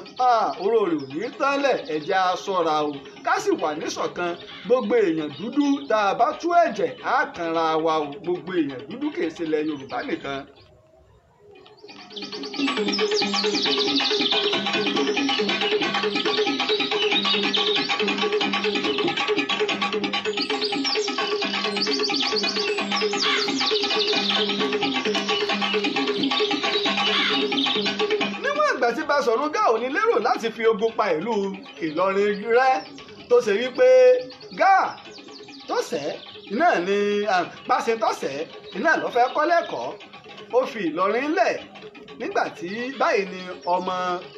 oró rẹ̀ ò ní í tán lẹ̀, ẹ jẹ́ á ṣọ́ra o, ká sì wà níṣọ̀kan. Gbogbo èèyàn dúdú tá a bá tú ẹ̀jẹ̀ á kanra wa o, gbogbo èèyàn dúdú kì í ṣe ilẹ̀ Yorùbá nìkan. Níwọ̀n ìgbà tí Basọ̀rún Gáà ò ní lérò láti fi ogun pa ìlú Ìlọrin rẹ́, tó ṣe wípé Gáà tó ṣẹ̀ iná ni Pàṣẹ tó ṣẹ̀ iná ló fẹ́ kọ́ lẹ́kọ̀ọ́, ó fi Ìlọrin lẹ̀. Nígbà tí báyìí ni ọmọ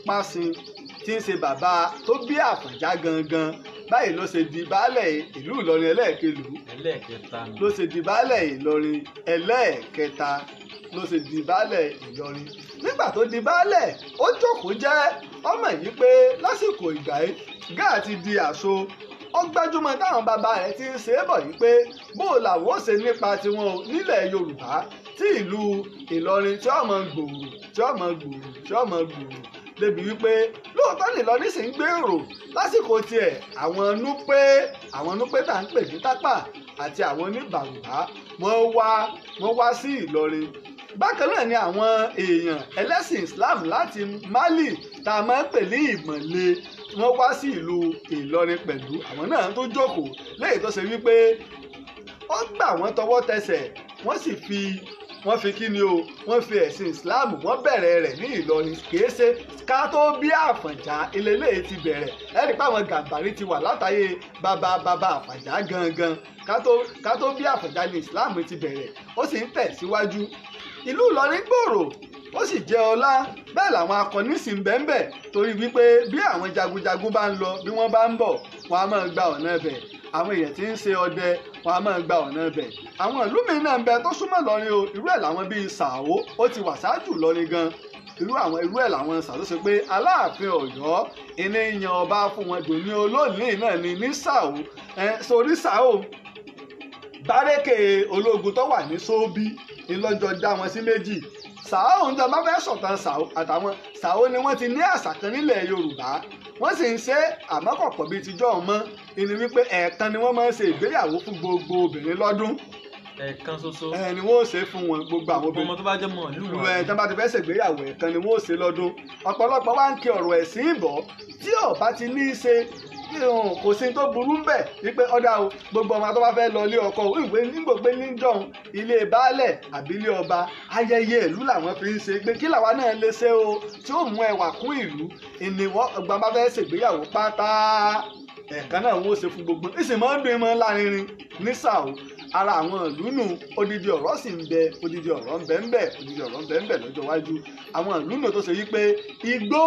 Pàṣẹ tí ń ṣe bàbá tó bí Àfọ̀njá gangan, báyìí ló ṣe di baálẹ̀ ìlú Ìlọrin ẹlẹ́ẹ̀kelú, ló ṣe di baálẹ̀ Ìlọrin ẹlẹ́ẹ̀kẹta, ló ṣe di baálẹ̀ Ìlọrin. Nígbà tó di baálẹ̀, ó jókòó jẹ́ ọmọ yìí pé lásìkò ìgbà yìí Gáà ti di àṣọ. Ó gbájúmọ́ táwọn bàbá rẹ̀ ti ń ṣe é bọ̀ yìí pé bó làwọn ó ṣe nípa tiwọn o nílẹ̀ Yorùbá, tí ìlú Ìlọrin tí ọmọ gbòòrò, tí ọmọ gbòòrò, tí ọmọ gbòòrò, débi wípé lóòótọ́ nìlọrin sì ń gbèrò lásìkò tiẹ̀. Àwọn Núpé, àwọn Núpé tá à ń pè ní Tápà àti àwọn oníbàrùbá wọ́n wá sí Ìlọrin. Bákan náà ni àwọn èèyàn ẹlẹ́sìn Islam láti Mali tá a máa ń pè ní Ìmọ̀le, wọ́n wá sí ìlú Ìlọrin pẹ̀lú. Àwọn náà tó jókòó léyìí tó ṣe wípé ó gbà wọ́n tọwọ́ tẹsẹ̀, wọ́n sì fi wọ́n fi kí ni o, wọ́n fi ẹ̀sìn Islam wọ́n bẹ̀rẹ̀ rẹ̀ ní Ìlọrin. Kìí ṣe ká tó bí Àfọ̀njá ilé ti bẹ̀rẹ̀. Ẹ̀rí pé àwọn Gàmbàrí ti wà látàyè bàbá bàbá Àfọ̀njá gangan, ká tó bí Àfọ̀njá ní Islam ti bẹ̀rẹ̀, ó sì ń tẹ̀síwájú. Ìlú Ìlọrin gbòòrò, ó sì jẹ́ ọlá, bẹ́ẹ̀ làwọn akọni sì ń bẹ́ńbẹ̀, torí wípé bí àwọn jagunjagun bá ń lọ, bí wọ́n bá ń bọ̀, wọ́n á máa gba ọ̀nà ibẹ̀. Àwọn èèyàn tí ń ṣe ọdẹ, wọ́n á máa gba ọ̀nà ibẹ̀. Àwọn ìlú míì náà ń bẹ tó súnmọ́ Ìlọrin o, irú ẹ̀ làwọn bíi Sàó, ó ti wà ṣáájú Ìlọrin gan. Irú ẹ̀ làwọn Sàó tó ṣe pé Aláàfin Ọ̀yọ́ ìní yan ọba fún wọn dòní olónìí náà ni ní Sàó. Sórí Sàó, bárẹ́kè ológun tó wà ní Sóbí ìlọ́jọ́ dá wọn sí méjì. Sàó ń jọ bá fẹ́ sọ̀tàn Sàó àtàwọn Sàó ni wọ́n ti ní àṣà kan nílẹ̀ Yorùbá, wọ́n sì ń ṣe àmọ́kọ̀pọ̀ bíi tijọ́ mọ́ ìní wípé ẹ̀ẹ̀kan ni wọ́n máa ń ṣe ìgbéyàwó fún gbogbo obìnrin lọ́dún. Ẹ̀ẹ̀kan ṣoṣo ni wọ́n ó ṣe fún wọn, gbogbo àwọn obìnrin ọmọ tó bá jẹ́ mọ̀ ìlú wọn ẹ̀ tán bá ti fẹ́ ṣègbéyàwó ẹ̀ẹ̀kan ni wọ́n ó ṣe lọ́dún. Ọ̀pọ̀lọpọ̀ wá ń kí ọ̀rọ̀ ẹ̀sìn ìbọ̀ tí ó bá ti ní í ṣe, kò sí tó burú ńbẹ̀ wípé ọ̀dà o, gbogbo ọmọ tó bá fẹ́ lọ ilé ọkọ ìwé nígbògbé níjọ̀hún ilé baálẹ̀ àbí ilé ọba, ayẹyẹ ìlú làwọn fi ń ṣe pé kí làwa náà lè ṣe o tí ó mú ẹwà kún ìlú. Ìníwọ́ ọgbà bá fẹ́ ṣègbéyàwó pátá ẹ̀ẹ̀kan náà wọ́n ṣe fún gbogbo, ìsìn máa ń dùn mọ́ lárinrin ní Sàó. Ara àwọn ìlú nù, odidi ọ̀rọ̀ sì ń bẹ, odidi ọ̀rọ̀ ń bẹ ń bẹ, odidi ọ̀rọ̀ ń bẹ ń bẹ lọ́jọ́ iwájú. Àwọn ìlú nù tó ṣe wípé igbó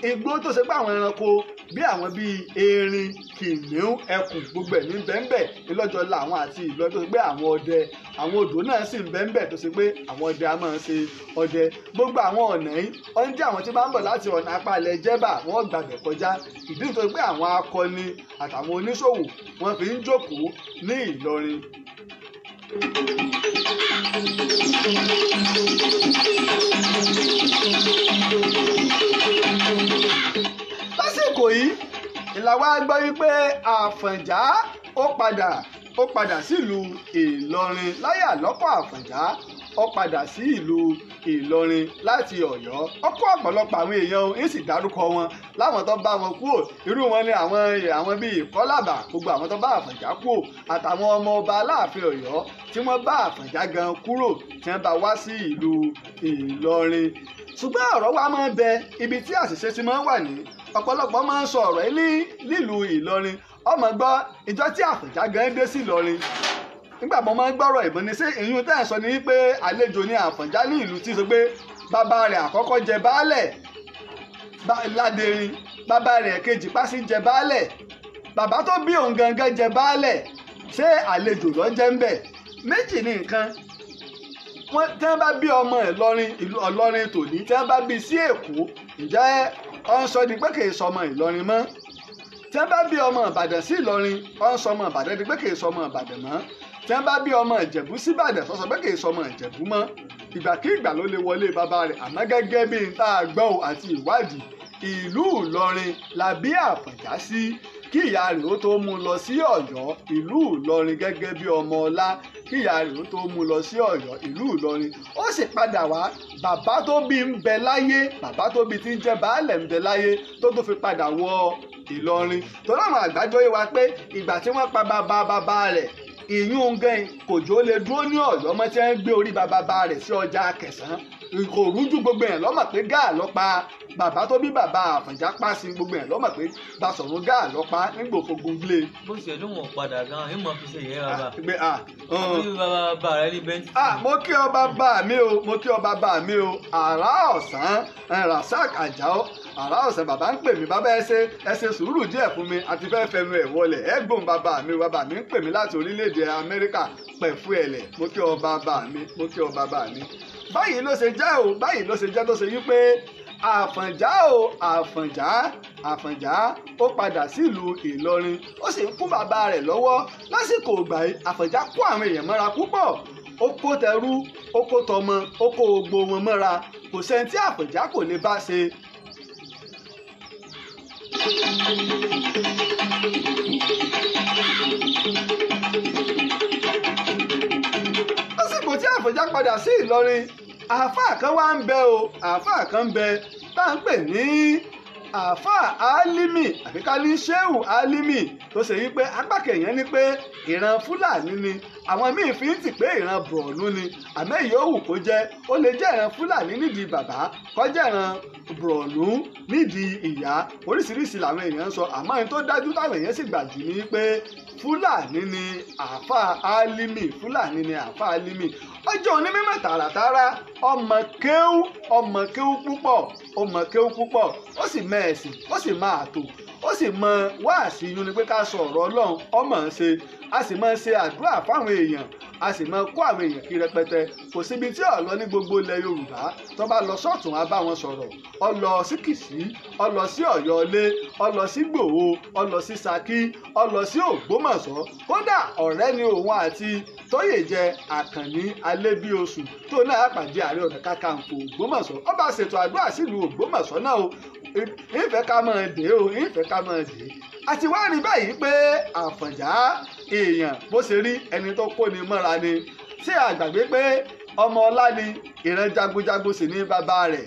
Igbó tó ṣe pé àwọn ẹranko bí àwọn bíi erin, kìnìún, ẹkùn, gbogbo ẹ̀ ní bẹ́ńbẹ́ ìlọ́jọ́ la àwọn àti Ìlọrin tó ṣe pé àwọn ọdẹ, àwọn odò náà sì ń bẹ́ńbẹ́ tó ṣe pé àwọn ọdẹ a máa ṣe ọdẹ. Gbogbo àwọn ọ̀nà yìí ó ń jẹ́ àwọn tí bá ń bọ̀ láti ọ̀nà apá ilẹ̀ Jẹ́bà wọ́n gbàgbẹ́ kọjá. Ìdí nítorí pé àwọn akọni àtàwọn oníṣòwò wọ́n fi ń jókòó ní Ìlọrin. Lásìkò yìí ìlàwọ́ gbọ́ wípé Àfọ̀njá ó padà sílùú Ìlọrin. Láyé àlọ́kọ̀ Àfọ̀njá ó padà sí ìlú Ìlọrin láti Ọ̀yọ́. Ó kó ọ̀pọ̀lọpọ̀ àwọn èèyàn ń sì dárúkọ wọn láwọn tó bá wọn kúrò. Irú wọn ni àwọn bíi Ìkọ́làbà, gbogbo àwọn tó bá Àfọ̀njá kúrò àtàwọn ọmọ ọba Aláàfin Ọ̀yọ́ tí wọ́n bá Àfọ̀njá gan kúrò tí wọ́n bá wá sí ìlú Ìlọrin. Ṣùgbọ́n ọ̀rọ̀ wa máa ń bẹ ibi tí àṣìṣe ti máa ń wà ní. Ọ̀pọ̀lọpọ̀ máa ń sọ ọ̀rọ̀ yìí nílùú Ìlọrin. Ọmọ gbọ́ ìjọ tí Àfọ̀njá gan dé sí Ìlọrin. Nígbà mo máa ń gbọ́rọ̀ ìbọn ni ṣé ìyún tẹ́ ẹ̀ sọ ni wípé àlejò ni Àfọ̀njá ní ìlú tí sọ pé bàbá rẹ̀ àkọ́kọ́ jẹ baálẹ̀ Ládẹrin, bàbá rẹ̀ kejì pásí jẹ baálẹ̀, bàbá tó bí òun gangan jẹ baálẹ̀, ṣé àlejò ló jẹ́ ń bẹ̀? Méjì ni nǹkan. Wọ́n tí wọ́n bá bí ọmọ Ìlọrin, Ìlọrin tòní, tí wọ́n bá bí sí Èkó, ǹjẹ́ ó ń sọ ni pé kì í sọmọ Ìlọrin mọ́? Tí wọ́n bá bí ọmọ Ìbàdàn sí Ìlọrin, ó ń sọmọ Ìbàdàn ni pé kì í sọmọ Ìbàdàn mọ́. Tí wọ́n bá bí ọmọ Ìjẹ̀bú sí Ìbàdàn, sọ pé kì í sọmọ Ìjẹ̀bú mọ́. Ìgbàkígbà ló lè wọlé bàbá rẹ̀. Àmọ́ gẹ́gẹ́ bí n tá a gbọ́ àti ìwádìí, ìlú Ìlọrin la bí Àfọ̀njá sí kí ìyá rẹ̀ ó tó mú lọ sí Ọ̀yọ́. Ìlú Ìlọrin gẹ́gẹ́ bí ọmọ ọlá, kí ìyá rẹ̀ ó tó mú lọ sí Ọ̀yọ́, ìlú Ìlọrin. Ó sì padà wá, bàbá tó bí ń bẹ láyé, bàbá tó bí ti ń jẹ́ baálẹ̀ ń bẹ láyé tó tó fi padà wọ Ìlọrin. Torí àwọn àgbájọ yé wa pé ìgbà tí wọ́n pa bàbá bàbá rẹ̀, ìyún gan kòjó lè dúró ní Ọ̀yọ́ mọ́ tí wọ́n ń gbé orí bàbá bàbá rẹ̀ sí ọjà Kẹsàn-án. Kò rújú, gbogbo yẹn lọ́mọ̀ pé gáà ló pa bàbá tó bí bàbá Àfọ̀njá pa sí, gbogbo yẹn lọ́mọ̀ pé Basọ̀rún gáà ló pa nígbò fogun gbé. Bó ṣe ló wọn padà gan, ìmọ̀ fi ṣe ìyẹn bàbá. Bí bàbá bàbá rẹ ní bẹ́ńtì. Mo kí ọ bàbá mi o, mo kí ọ bàbá mi o. Àrà ọ̀sán Rasaq Àjàó, àrà ọ̀sán bàbá ń pè mí, bàbá ẹ ṣe sùúrù díẹ̀ fún mi, àti fẹ́ fẹnu ẹ̀ wọlé. Ẹ gbóhùn bàbá mi, bàbá mi ń pè mí láti orílẹ̀-èdè Amẹ́ríkà pẹ̀fú ẹ̀lẹ̀. Mo kí ọ bàbá mi, mo kí ọ bàbá mi. Báyìí ló ṣe jẹ́ o, báyìí ló ṣe jẹ́ tó ṣe wípé Àfọ̀njá o, Àfọ̀njá, Àfọ̀njá ó padà sílùú Ìlọrin, ó sì ń kún bàbá rẹ̀ lọ́wọ́. Lásìkò ìgbà yìí Àfọ̀njá kó àwọn èèyàn mọ́ra púpọ̀, ó kó tẹrú, ó kó tọmọ, ó kó gbogbo wọn mọ́ra. Kò sẹ́ni tí Àfọ̀njá kò lè bá ṣe. Lásìkò tí Àfọ̀njá padà sí Ìlọrin, àáfàá kan wá ń bẹ o, àáfàá kan ń bẹ tá à ń pè ní àáfàá Álímì àbí ká ní Ṣéhù Álímì, tó ṣe wípé apá kẹyìn ní pé ìran Fúlàní ni, àwọn míì fi ń tì pé ìran Bọ̀ọ̀nù ni. Àmọ́ èyí ó wù kó jẹ́, ó lè jẹ́ ìran Fúlàní nídìí bàbá, kó jẹ́ ìran Bọ̀ọ̀nù nídìí ìyá. Oríṣiríṣi làwọn èèyàn ń sọ, àmọ́ ẹni tó dájú táwọn èèyàn sì gbà jù ní pé Fúlàní ni àáfàá Álímì, Fúlàní ni àáfàá Álímì. Ó jẹ́ onímọ̀ tààràtààrà, ọmọ kéwú, ọmọ kéwú púpọ̀, ọmọ kéwú púpọ̀, ó sì mọ ẹ̀sìn, ó sì mọ ààtò, ó sì mọ wáàsí yún ni pé ká sọ ọ̀rọ̀ Ọlọ́run, ọmọ ń ṣe, a sì máa ń ṣe àdúrà fáwọn èèyàn, a sì máa kó àwọn èèyàn kí rẹpẹtẹ. Kò síbi tí ó lọ ní gbogbo ilẹ̀ Yorùbá, tó bá lọ sọ́tún á bá wọn sọ̀rọ̀, ó lọ sí Kìṣí, ó lọ sí Ọ̀yọ́ ilé, ó lọ sí Gbòho, ó lọ sí Ṣakí, ó lọ sí Ògbómọ̀ṣọ́. Kódà ọ̀rẹ́ ni òun àti Tóyèjẹ Àkànní Alébíoṣù tó náà pàdé Ààrẹ Ọ̀nà Kakanfò Ògbómọ̀ṣọ́. Ó bá ṣètò àdúrà sílùú Ògbómọ̀ṣọ́ náà o. Ìfẹ́ ká máa dé o, ìfẹ́ ká máa dé. Àti wá rí báyìí pé Àfọ̀njá èèyàn bó ṣe rí ẹni tó kó ni mọ́ra ni. Ṣé àgbàgbé pé ọmọ ọlá ni, ìran jagunjagun sì ní bàbá rẹ̀.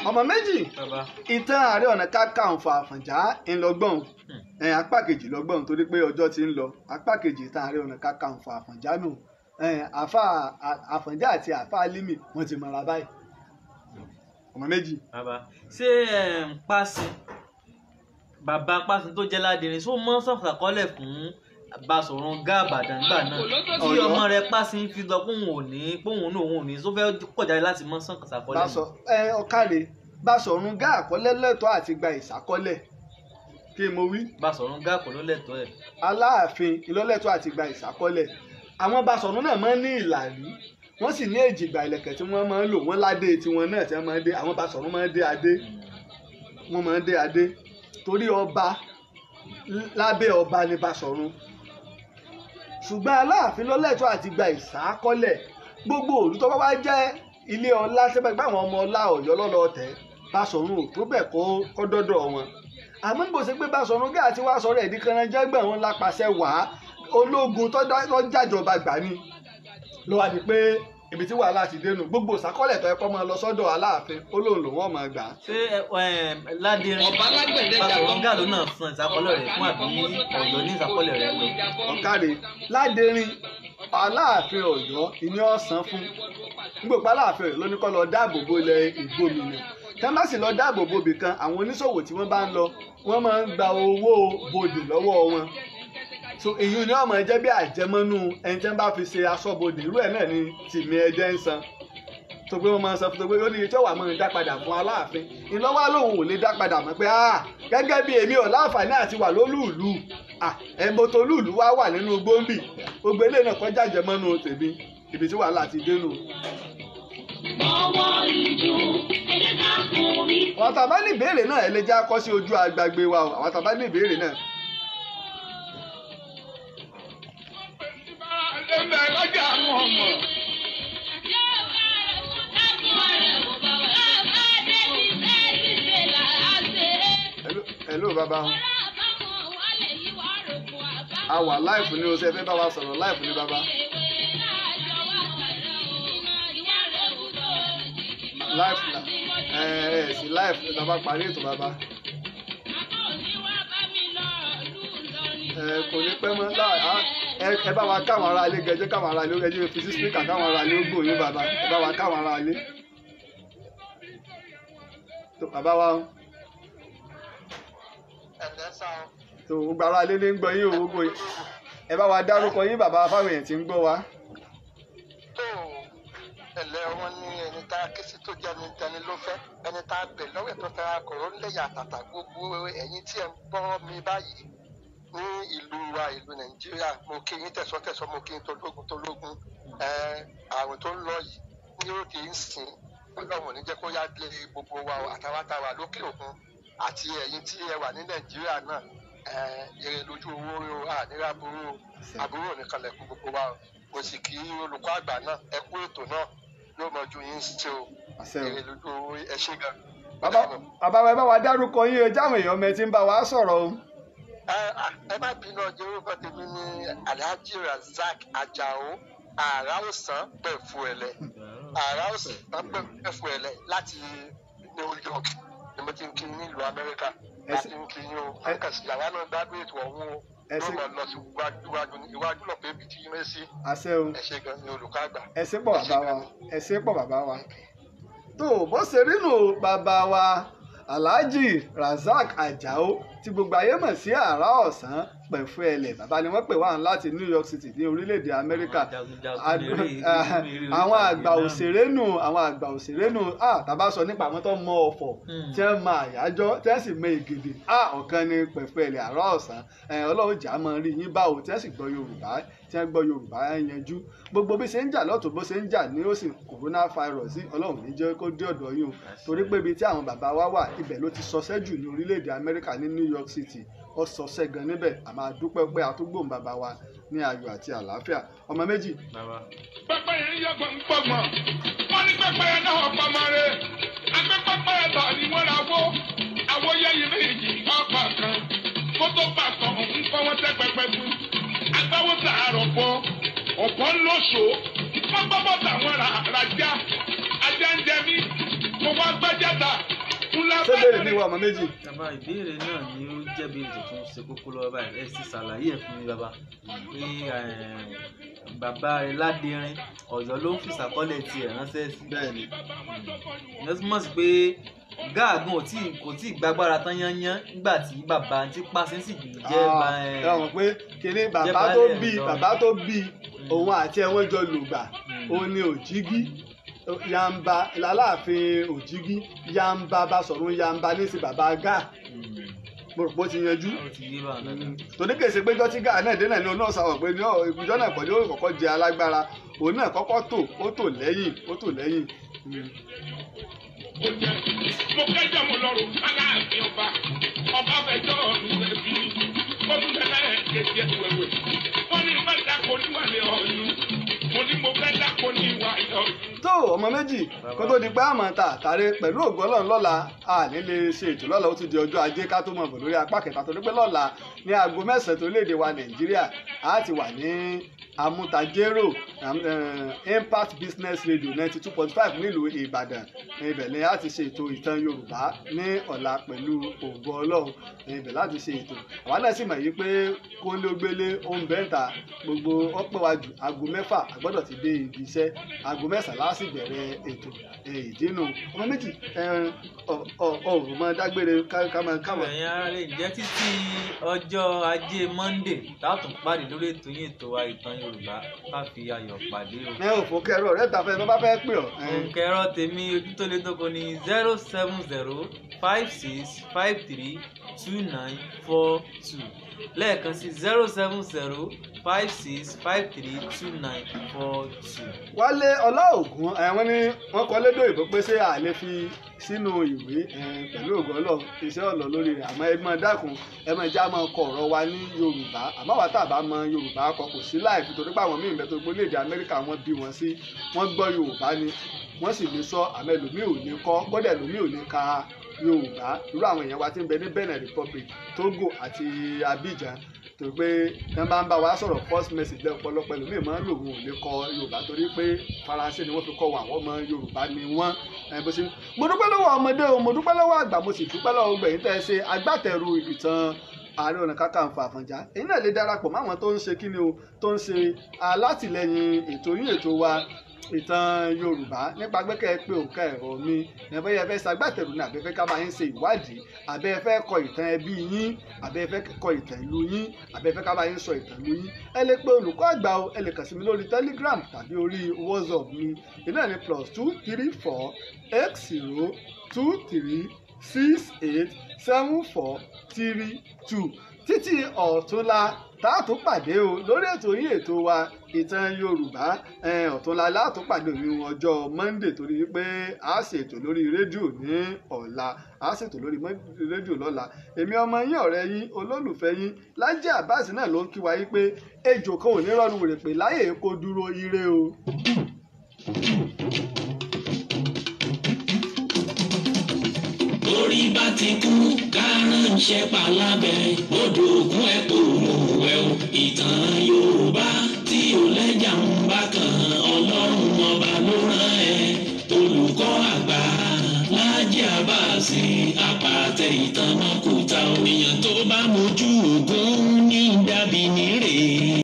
Ọmọ méjì, ìtàn Ààrẹ Ọ̀nà Kakanfò Àfọ̀njá ńlọgbọ̀n, apá kejì lọ́gbọ̀n torí pé ọjọ́ ti ń lọ. Apá kejì ìtàn Ààrẹ Ọ̀nà Kakanfò Àfọ̀njá nù. Àfọ̀njá àti àáfàá Álímì wọ́n ti mọ̀ra báyìí. Ọmọ méjì. Bàbá ṣé Pásin, bàbá Pásin tó jẹ́ Ládìrín, ṣó mọ́ sọ̀sàkọ́lẹ̀ fún Basọ̀run Gáà Ìbàdàn nígbà náà tí ọmọ rẹ̀ Pásin fi lọ pé òun ò ní, pé òun náà òun ò ní, tó fẹ́ kọjá láti mọ́ sọ̀sàkọ́lẹ̀. Ọ̀kàrẹ̀ Basọ̀run Gáà kọ́lẹ́ lẹ́tọ̀ọ́ àti gba ìsákọ́lẹ̀. Kí mo wí. Basọ̀run Gáà kọ́ ló lẹ́tọ̀ọ́ ẹ̀. Aláàfin ìlọ́lẹ́tọ̀ọ́ àti gba ìsákọ́lẹ̀. Àwọn Basọ̀run náà máa ń ní ìlàrí, wọ́n sì ní èjìgbà ìlẹ̀kẹ̀ tí wọ́n máa ń lò, wọ́n ládé tiwọn náà tí wọ́n máa ń dé. Àwọn Basọ̀run máa ń dé adé, wọ́n máa ń dé adé torí ọba lábẹ́ ọba ni Basọ̀run. Ṣùgbọ́n Aláàfin lọ́lẹ́tọ̀ọ́ àti gba ìsákọ́lẹ̀. Gbogbo òru tó bá wá jẹ́ ilé ọlá sẹ́pẹ́ pé àwọn ọmọ ọlá Ọ̀yọ́ lọ́lọ́ tẹ̀, Basọ̀run ò tó bẹ̀ kó dọ́dọ̀ wọn. Àmọ́ níbo ṣe pé Basọ̀run Gáà ti wá sọ̀rọ̀ ẹ̀dí kanranjẹ́gbẹ̀ wọn lápàṣẹ wàá ológun tó jàjọba gbà ni ló wá di pé ibi tí wàhálà ti dénú. Gbogbo ìsákọ́lẹ̀ tó yẹ kó máa lọ sọ́dọ̀ Aláàfin ó lóun lòun ọ̀ máa gbà. Ṣé Ládìrín Basọ̀run Gáà ló náà san ìsákọ́lẹ̀ rẹ̀ fún àbí Ọ̀yọ́ ní ìsákọ́lẹ̀ rẹ̀ lọ? Ọ̀kàrẹ̀ Ládìrín Aláàfin Ọ̀yọ́ ìní ọ̀sán fún gbogbo Aláàfin Ọ̀yọ́ ló ní kó lọ dáàbò bo ilẹ̀ Ìgbòmìnà. Tẹ́ bá sì lọ dáàbò bo ibì kan, àwọn oníṣòwò tí wọ́n bá ń lọ wọ́n máa ń gba owó bodè lọ́wọ́ wọn. So èyí ni ọmọ jẹ́ bí àjẹmọ́nú ẹni tí wọ́n bá fi ṣe aṣọ́bodè. Irú ẹ̀ náà ni Tìmí Ẹdẹ ń san tó pé wọ́n máa ń san tó pé ó ní iye tí ó wà máa ń dá padà fún Aláàfin. Ìlọ́wọ́ lòun ò lè dá padà mọ́ pé gẹ́gẹ́ bí èmi ò láǹfààní àti wà lólùlù, ẹ̀mọ́tò olúùlú wá wà nínú gbòǹbì, gbogbo eléyìí náà kọjá àjẹmọ́nú tèmi. Ibi tí wàhálà ti dénú. Àwọn tá a bá ní ìbéèrè náà ẹ lè já kọ sí ojú agbègbè wa o. Àwọn tá a bá ní ìbéèrè náà. Hello bàbá wọn. A wà láìfù ní o, ṣe fẹ́ bá wa sọ̀rọ̀ láìfù ní bàbá. Láìfù náà ẹ sí láìfù ní bàbá parí ètò bàbá. Ẹ kò ní pẹ́ mọ́ ẹ bá wa káwọn ará ilé gẹjẹ́, káwọn ará ilé gẹjẹ́ fi sí spíkà káwọn ará ilé ó gbòòyìn yín bàbá. Ẹ bá wa káwọn ará ilé. Bàbá wa tó gbogbo ará ilé ní ń gbọ́ yín o, gbogbo ẹ bá wa dárúkọ yín bàbá fáwọn èèyàn tí ń gbọ́ wa. Tó ẹlẹ wọn ní ẹni tá a ké sí tó jẹ́ ẹni tẹni ló fẹ́, ẹni tá a bẹ̀ lọ́wọ́ ẹ̀ tó fẹ́ akọ̀rọ̀ lẹ́yà àtàtà. Gbogbo ẹ̀yin tí ẹ ń gbọ́ mi báyìí ní ìlú wa ìlú Nàìjíríà, mo kí yín tẹ̀sọ́tẹ̀sọ́, mo kí yín tológun tológun. Àrùn tó ń lọ yìí ní òkè ń sìn, Ọlọ́run ní jẹ́ kó yá lé gbogbo wa àtàwátàwà lókè òkun àti ẹ̀yin tí ẹ wà ní Nàìjíríà náà. Èrè lójú owó o, ànírà burú àbúrò nìkan lẹ̀kún gbogbo wa. Mo sì kí olùkọ́ àgbà náà, ẹ kú ètò náà, yóò mọ ju yín ṣe o. Èrè lójú owó, ẹ ṣé gan. Bàbá wa ẹ bá wa dárúkọ yín o, jáwọn èèyàn mi ti ń bá wa sọ̀rọ̀ o. Ẹ má bínú, ọjọ́ orúkọ tèmi ní Alhaji Razak Ajao Àrà Ọ̀sán Pẹ̀fùẹ̀lẹ̀, Àrà Ọ̀sán Pẹ̀fùẹ̀lẹ̀ láti New York ni mo ti ń kí nílùú Amẹ́ríkà. Láti ń kí yín o, àkàsí àwa náà gbádùn ètò ọ̀hún o, yóò máa lọ sí iwájú iwájú lọ pé ibi tí yín sí. Àṣẹ o. Ẹ ṣé gan ni olùkọ́ àgbà. Ẹ ṣé pọ̀ bàbá wa, ẹ ṣé pọ̀ bàbá wa. Tó bó ṣe rí nù bàbá wa Alhaji Razak Ajao tí gbogbo ayé mọ̀ sí Àrà Ọ̀sán Pẹ̀fùẹ̀lẹ̀, bàbá ni wọ́n pè wá láti New York City ní orílẹ̀-èdè Amẹ́ríkà. Àwọn àgbà òṣèré nù, àwọn àgbà òṣèré nù, tàbá sọ nípa àwọn tó mọ ọ̀fọ̀ tí wọ́n mọ àyájọ́ tí wọ́n sì mọ ègèdè, ọ̀kan ni Pẹ̀fùẹ̀lẹ̀ Àrà Ọ̀sán. Ọlọ́run jà mọ́ rí yín báwo tí wọ́n sì gbọ́ Yorùbá, tí wọ́n gbọ́ Yorùbá yanjú. Gbogbo bí ṣe ń jà lọ́tún bó ṣe ń jà ní ó sì coronavirus, Ọlọ́run ní jẹ́ kó dé ọ̀dọ̀ yín o, torí pé ibi tí àwọn bàbá wa wà ibẹ̀ ló ti sọsẹ́ jù ní orílẹ̀-èdè Amẹ́ríkà ní New York City. Ó sọsẹ́ gan níbẹ̀. A máa dúpẹ́ pé àtúgbòhùn bàbá wa ní ayọ̀ àti àlàáfíà. Ọmọ méjì. Pẹ́pẹ́ yẹn yọ gbọ̀ngbọ̀ngbọ̀n, wọ́n ní pẹ́pẹ́ yẹn náà pamọ́ rẹ̀, àgbẹ̀ pẹ́pẹ́ yẹn tọ̀ ni wọ́n ra wó, àwọn yẹ́yìn méjì ọ̀pá kan, kó tó bàtọ̀ ń kọ́ wọ́n tẹ́ pẹ́pẹ́ fún, agbáwo sàárọ̀ bọ́, ọ̀pọ̀ ńlọ́ṣọ́, wọ́n gbọ́ bọ́tà wọn rajá, ajá ń jẹ mí, mo wá gbẹ́jẹ́ta, Ṣé béèrè mi wá ọmọ méjì? Bàbá, ìbéèrè náà ni ó jẹ́ béèrè tuntun ṣe kókó lọ́wọ́ báyìí. Ẹ sì ṣàlàyé ẹ̀ fún mi bàbá pé bàbá rẹ̀ Ládẹrin Ọ̀yọ́ ló ń fi ìṣàkọọ́lẹ̀ tiẹ̀ ránṣẹ́ sí. Bẹ́ẹ̀ni. Ìyẹn túmọ̀ sí pé gáàgùn kò tí ì gbàgbára tán yányán nígbà tí bàbá tí pàṣẹ sì jẹ́ bá ẹ. Ẹ mọ̀ pé kìnní bàbá tó bí òun àti ẹ̀wọ̀n jọ lògbà, òun ni Òjìgí Yamba Aláàfin Òjìgí Yamba Basọ̀run Yamba ní sí bàbá Gáà. Mo rò pé ó ti yanjú. Torí kèsì pé jọ́tí Gáà náà dé náà ni òun náà sọ pé ní ìjọ náà pẹ̀lú ó kọ́kọ́ jẹ alágbára, òun náà kọ́kọ́ tò ó tò lẹ́yìn ó tò lẹ́yìn. Mo kẹjọ mo lọrùn Aláàfin ọba ọba fẹjọ́ ọdún ẹbí ó tún tẹ́lẹ̀ kejì ẹwẹwẹ. Wọ́n ní fẹ́ dáko níwàlẹ ọyún, mo ní mo fẹ́ dáko níwà ọyún. Tó ọmọ méjì kó tó di pé àmọ́ ta àtàrẹ pẹ̀lú ògo Ọlọ́run lọ́la a ní lè ṣe ètò lọ́la, ó ti di ọjọ́ ajé ká tó mọ̀ bọ̀ lórí apá kẹta, torí pé lọ́la ní aago 9 torílẹ̀-èdè wa Nàìjíríà a ti wà ní Amútajérò Impact Business Radio 92.5 nílùú Ìbàdàn. Ibẹ̀ ni a ti ṣe ètò ìtàn Yorùbá ní ọ̀la pẹ̀lú ògo Ọlọ́run. Ibẹ̀ láti ṣe ètò. Àwa náà sì mọ̀ yìí pé kóńlógbélé ó ń bẹ́ǹta gbogbo ọ̀pẹ̀ wájú aago 6 a gbọ́dọ̀ ti dé ibi iṣẹ́, aago 9 la sì bẹ̀rẹ̀ ètò ìdínú. Ọmọ méjì ọ̀rùn mọ́ dágbére kámọ́. Ẹ̀yin ará lè jẹ́ títí ọjọ́ ajé Monday látún pàdé lórí ètò yín ètò wa ìtàn Yorùbá, ká fi ayọ̀ pàdé o. Ẹ ò fòkẹrọ ọ̀rẹ́ ta fẹ́ tó bá fẹ́ pè ọ́. Òǹkẹrọ tèmi ojú tó lé tóko ní 07056532942, lẹ́ẹ̀kan sí 07056532942. Wálé Ọláògùn wọ́n ní wọ́n kọ lédè òyìnbó pé ṣé a lè fi sínú ìwé pẹ̀lú ògo Ọlọ́run iṣẹ́ ọ̀lọ́ lórí rẹ̀, àmọ́ ẹ máa dákun ẹ máa já máa kọ ọ̀rọ̀ wa ní Yorùbá. Àmọ́ àwa tá a bá mọ Yorùbá kọ kò sí láì fi, torí pé àwọn míì bẹ tó gbólé èdè Amẹ́ríkà wọ́n bí wọn sí, wọ́n gbọ́ Yorùbá ni wọ́n sì lè sọ, àmọ́ ẹlòmíì ò lè kọ, kódà ẹlòmíì ò lè ka Yorùbá. Irú àwọn èèyàn wa tí ń bẹ ní Benin Republic, Togo àti Abidjan, tó pé tán bá ń bá wa sọ̀rọ̀ first message lọ́pọ̀lọpọ̀ ẹlòmíì máa ń lò wọn ò lè kọ Yorùbá torí pé Faransé ni wọ́n fi kọ́ wọn, àwọn ọmọ Yorùbá ni wọ́n. Bó ṣe mo dúpẹ́ lọ́wọ́ ọmọdé o, mo dúpẹ́ lọ́wọ́ àgbà, mo sì dúpẹ́ lọ́wọ́ gbẹ̀yìn tẹ́ ẹ ṣe agbátẹrù ìtàn Ààrẹ Ọ̀nà Kakanfò Àfọ̀njá. Èyí náà lè darapọ̀ máwọn tó ń ṣe kíni o, tó ń ṣe alátìlẹyìn ètò yín ètò wa ìtàn Yorùbá nípa gbẹ́kẹ̀ pé òǹkà ẹ̀rọ mi ẹ̀fẹ́ yẹ fẹ́ ṣagbátẹrù ní àbẹ́fẹ́ ká máa ń ṣe ìwádìí, àbẹ́ fẹ́ kọ ìtàn ẹbí yín, àbẹ́ fẹ́ kọ ìtàn ìlú yín, àbẹ́ fẹ́ ká máa ń sọ ìtàn ìlú yín. Ẹ lè pe olùkọ́ àgbà o, ẹ lè kàn sí mi lórí Telegram tàbí orí WhatsApp mi. Iná ní +234 80 23 68 74 32. Títí ọ̀túnla tá a tún pàdé o lórí ètò yín ètò wa ìtàn Yorùbá. Ọ̀túnla látún pàdé òun ọjọ́ Monday, torí pé a ṣètò lórí rédíò ní ọ̀la, a ṣètò lórí rédíò lọ́la. Èmi ọmọ yín ọ̀rẹ́ yín olólùfẹ́ yín Lájí Abbas náà ló ń kí wa yí pé ejò kan ò ní rọ́ọ̀lù wèrè pé láyè kó dúró ire o. Orí bá ti kú kárànṣẹ́ palábẹ́ odò ògùn ẹ̀ kò mú wẹ̀ o. Ìtàn Yorùbá tí ò lẹ́jà ń bá kan, Ọlọ́run ọba ló rán ẹ. Olùkọ́ àgbà Lájí Abbas àpàtẹ ìtàn mọ́kúta èèyàn tó bá mojú ògùn.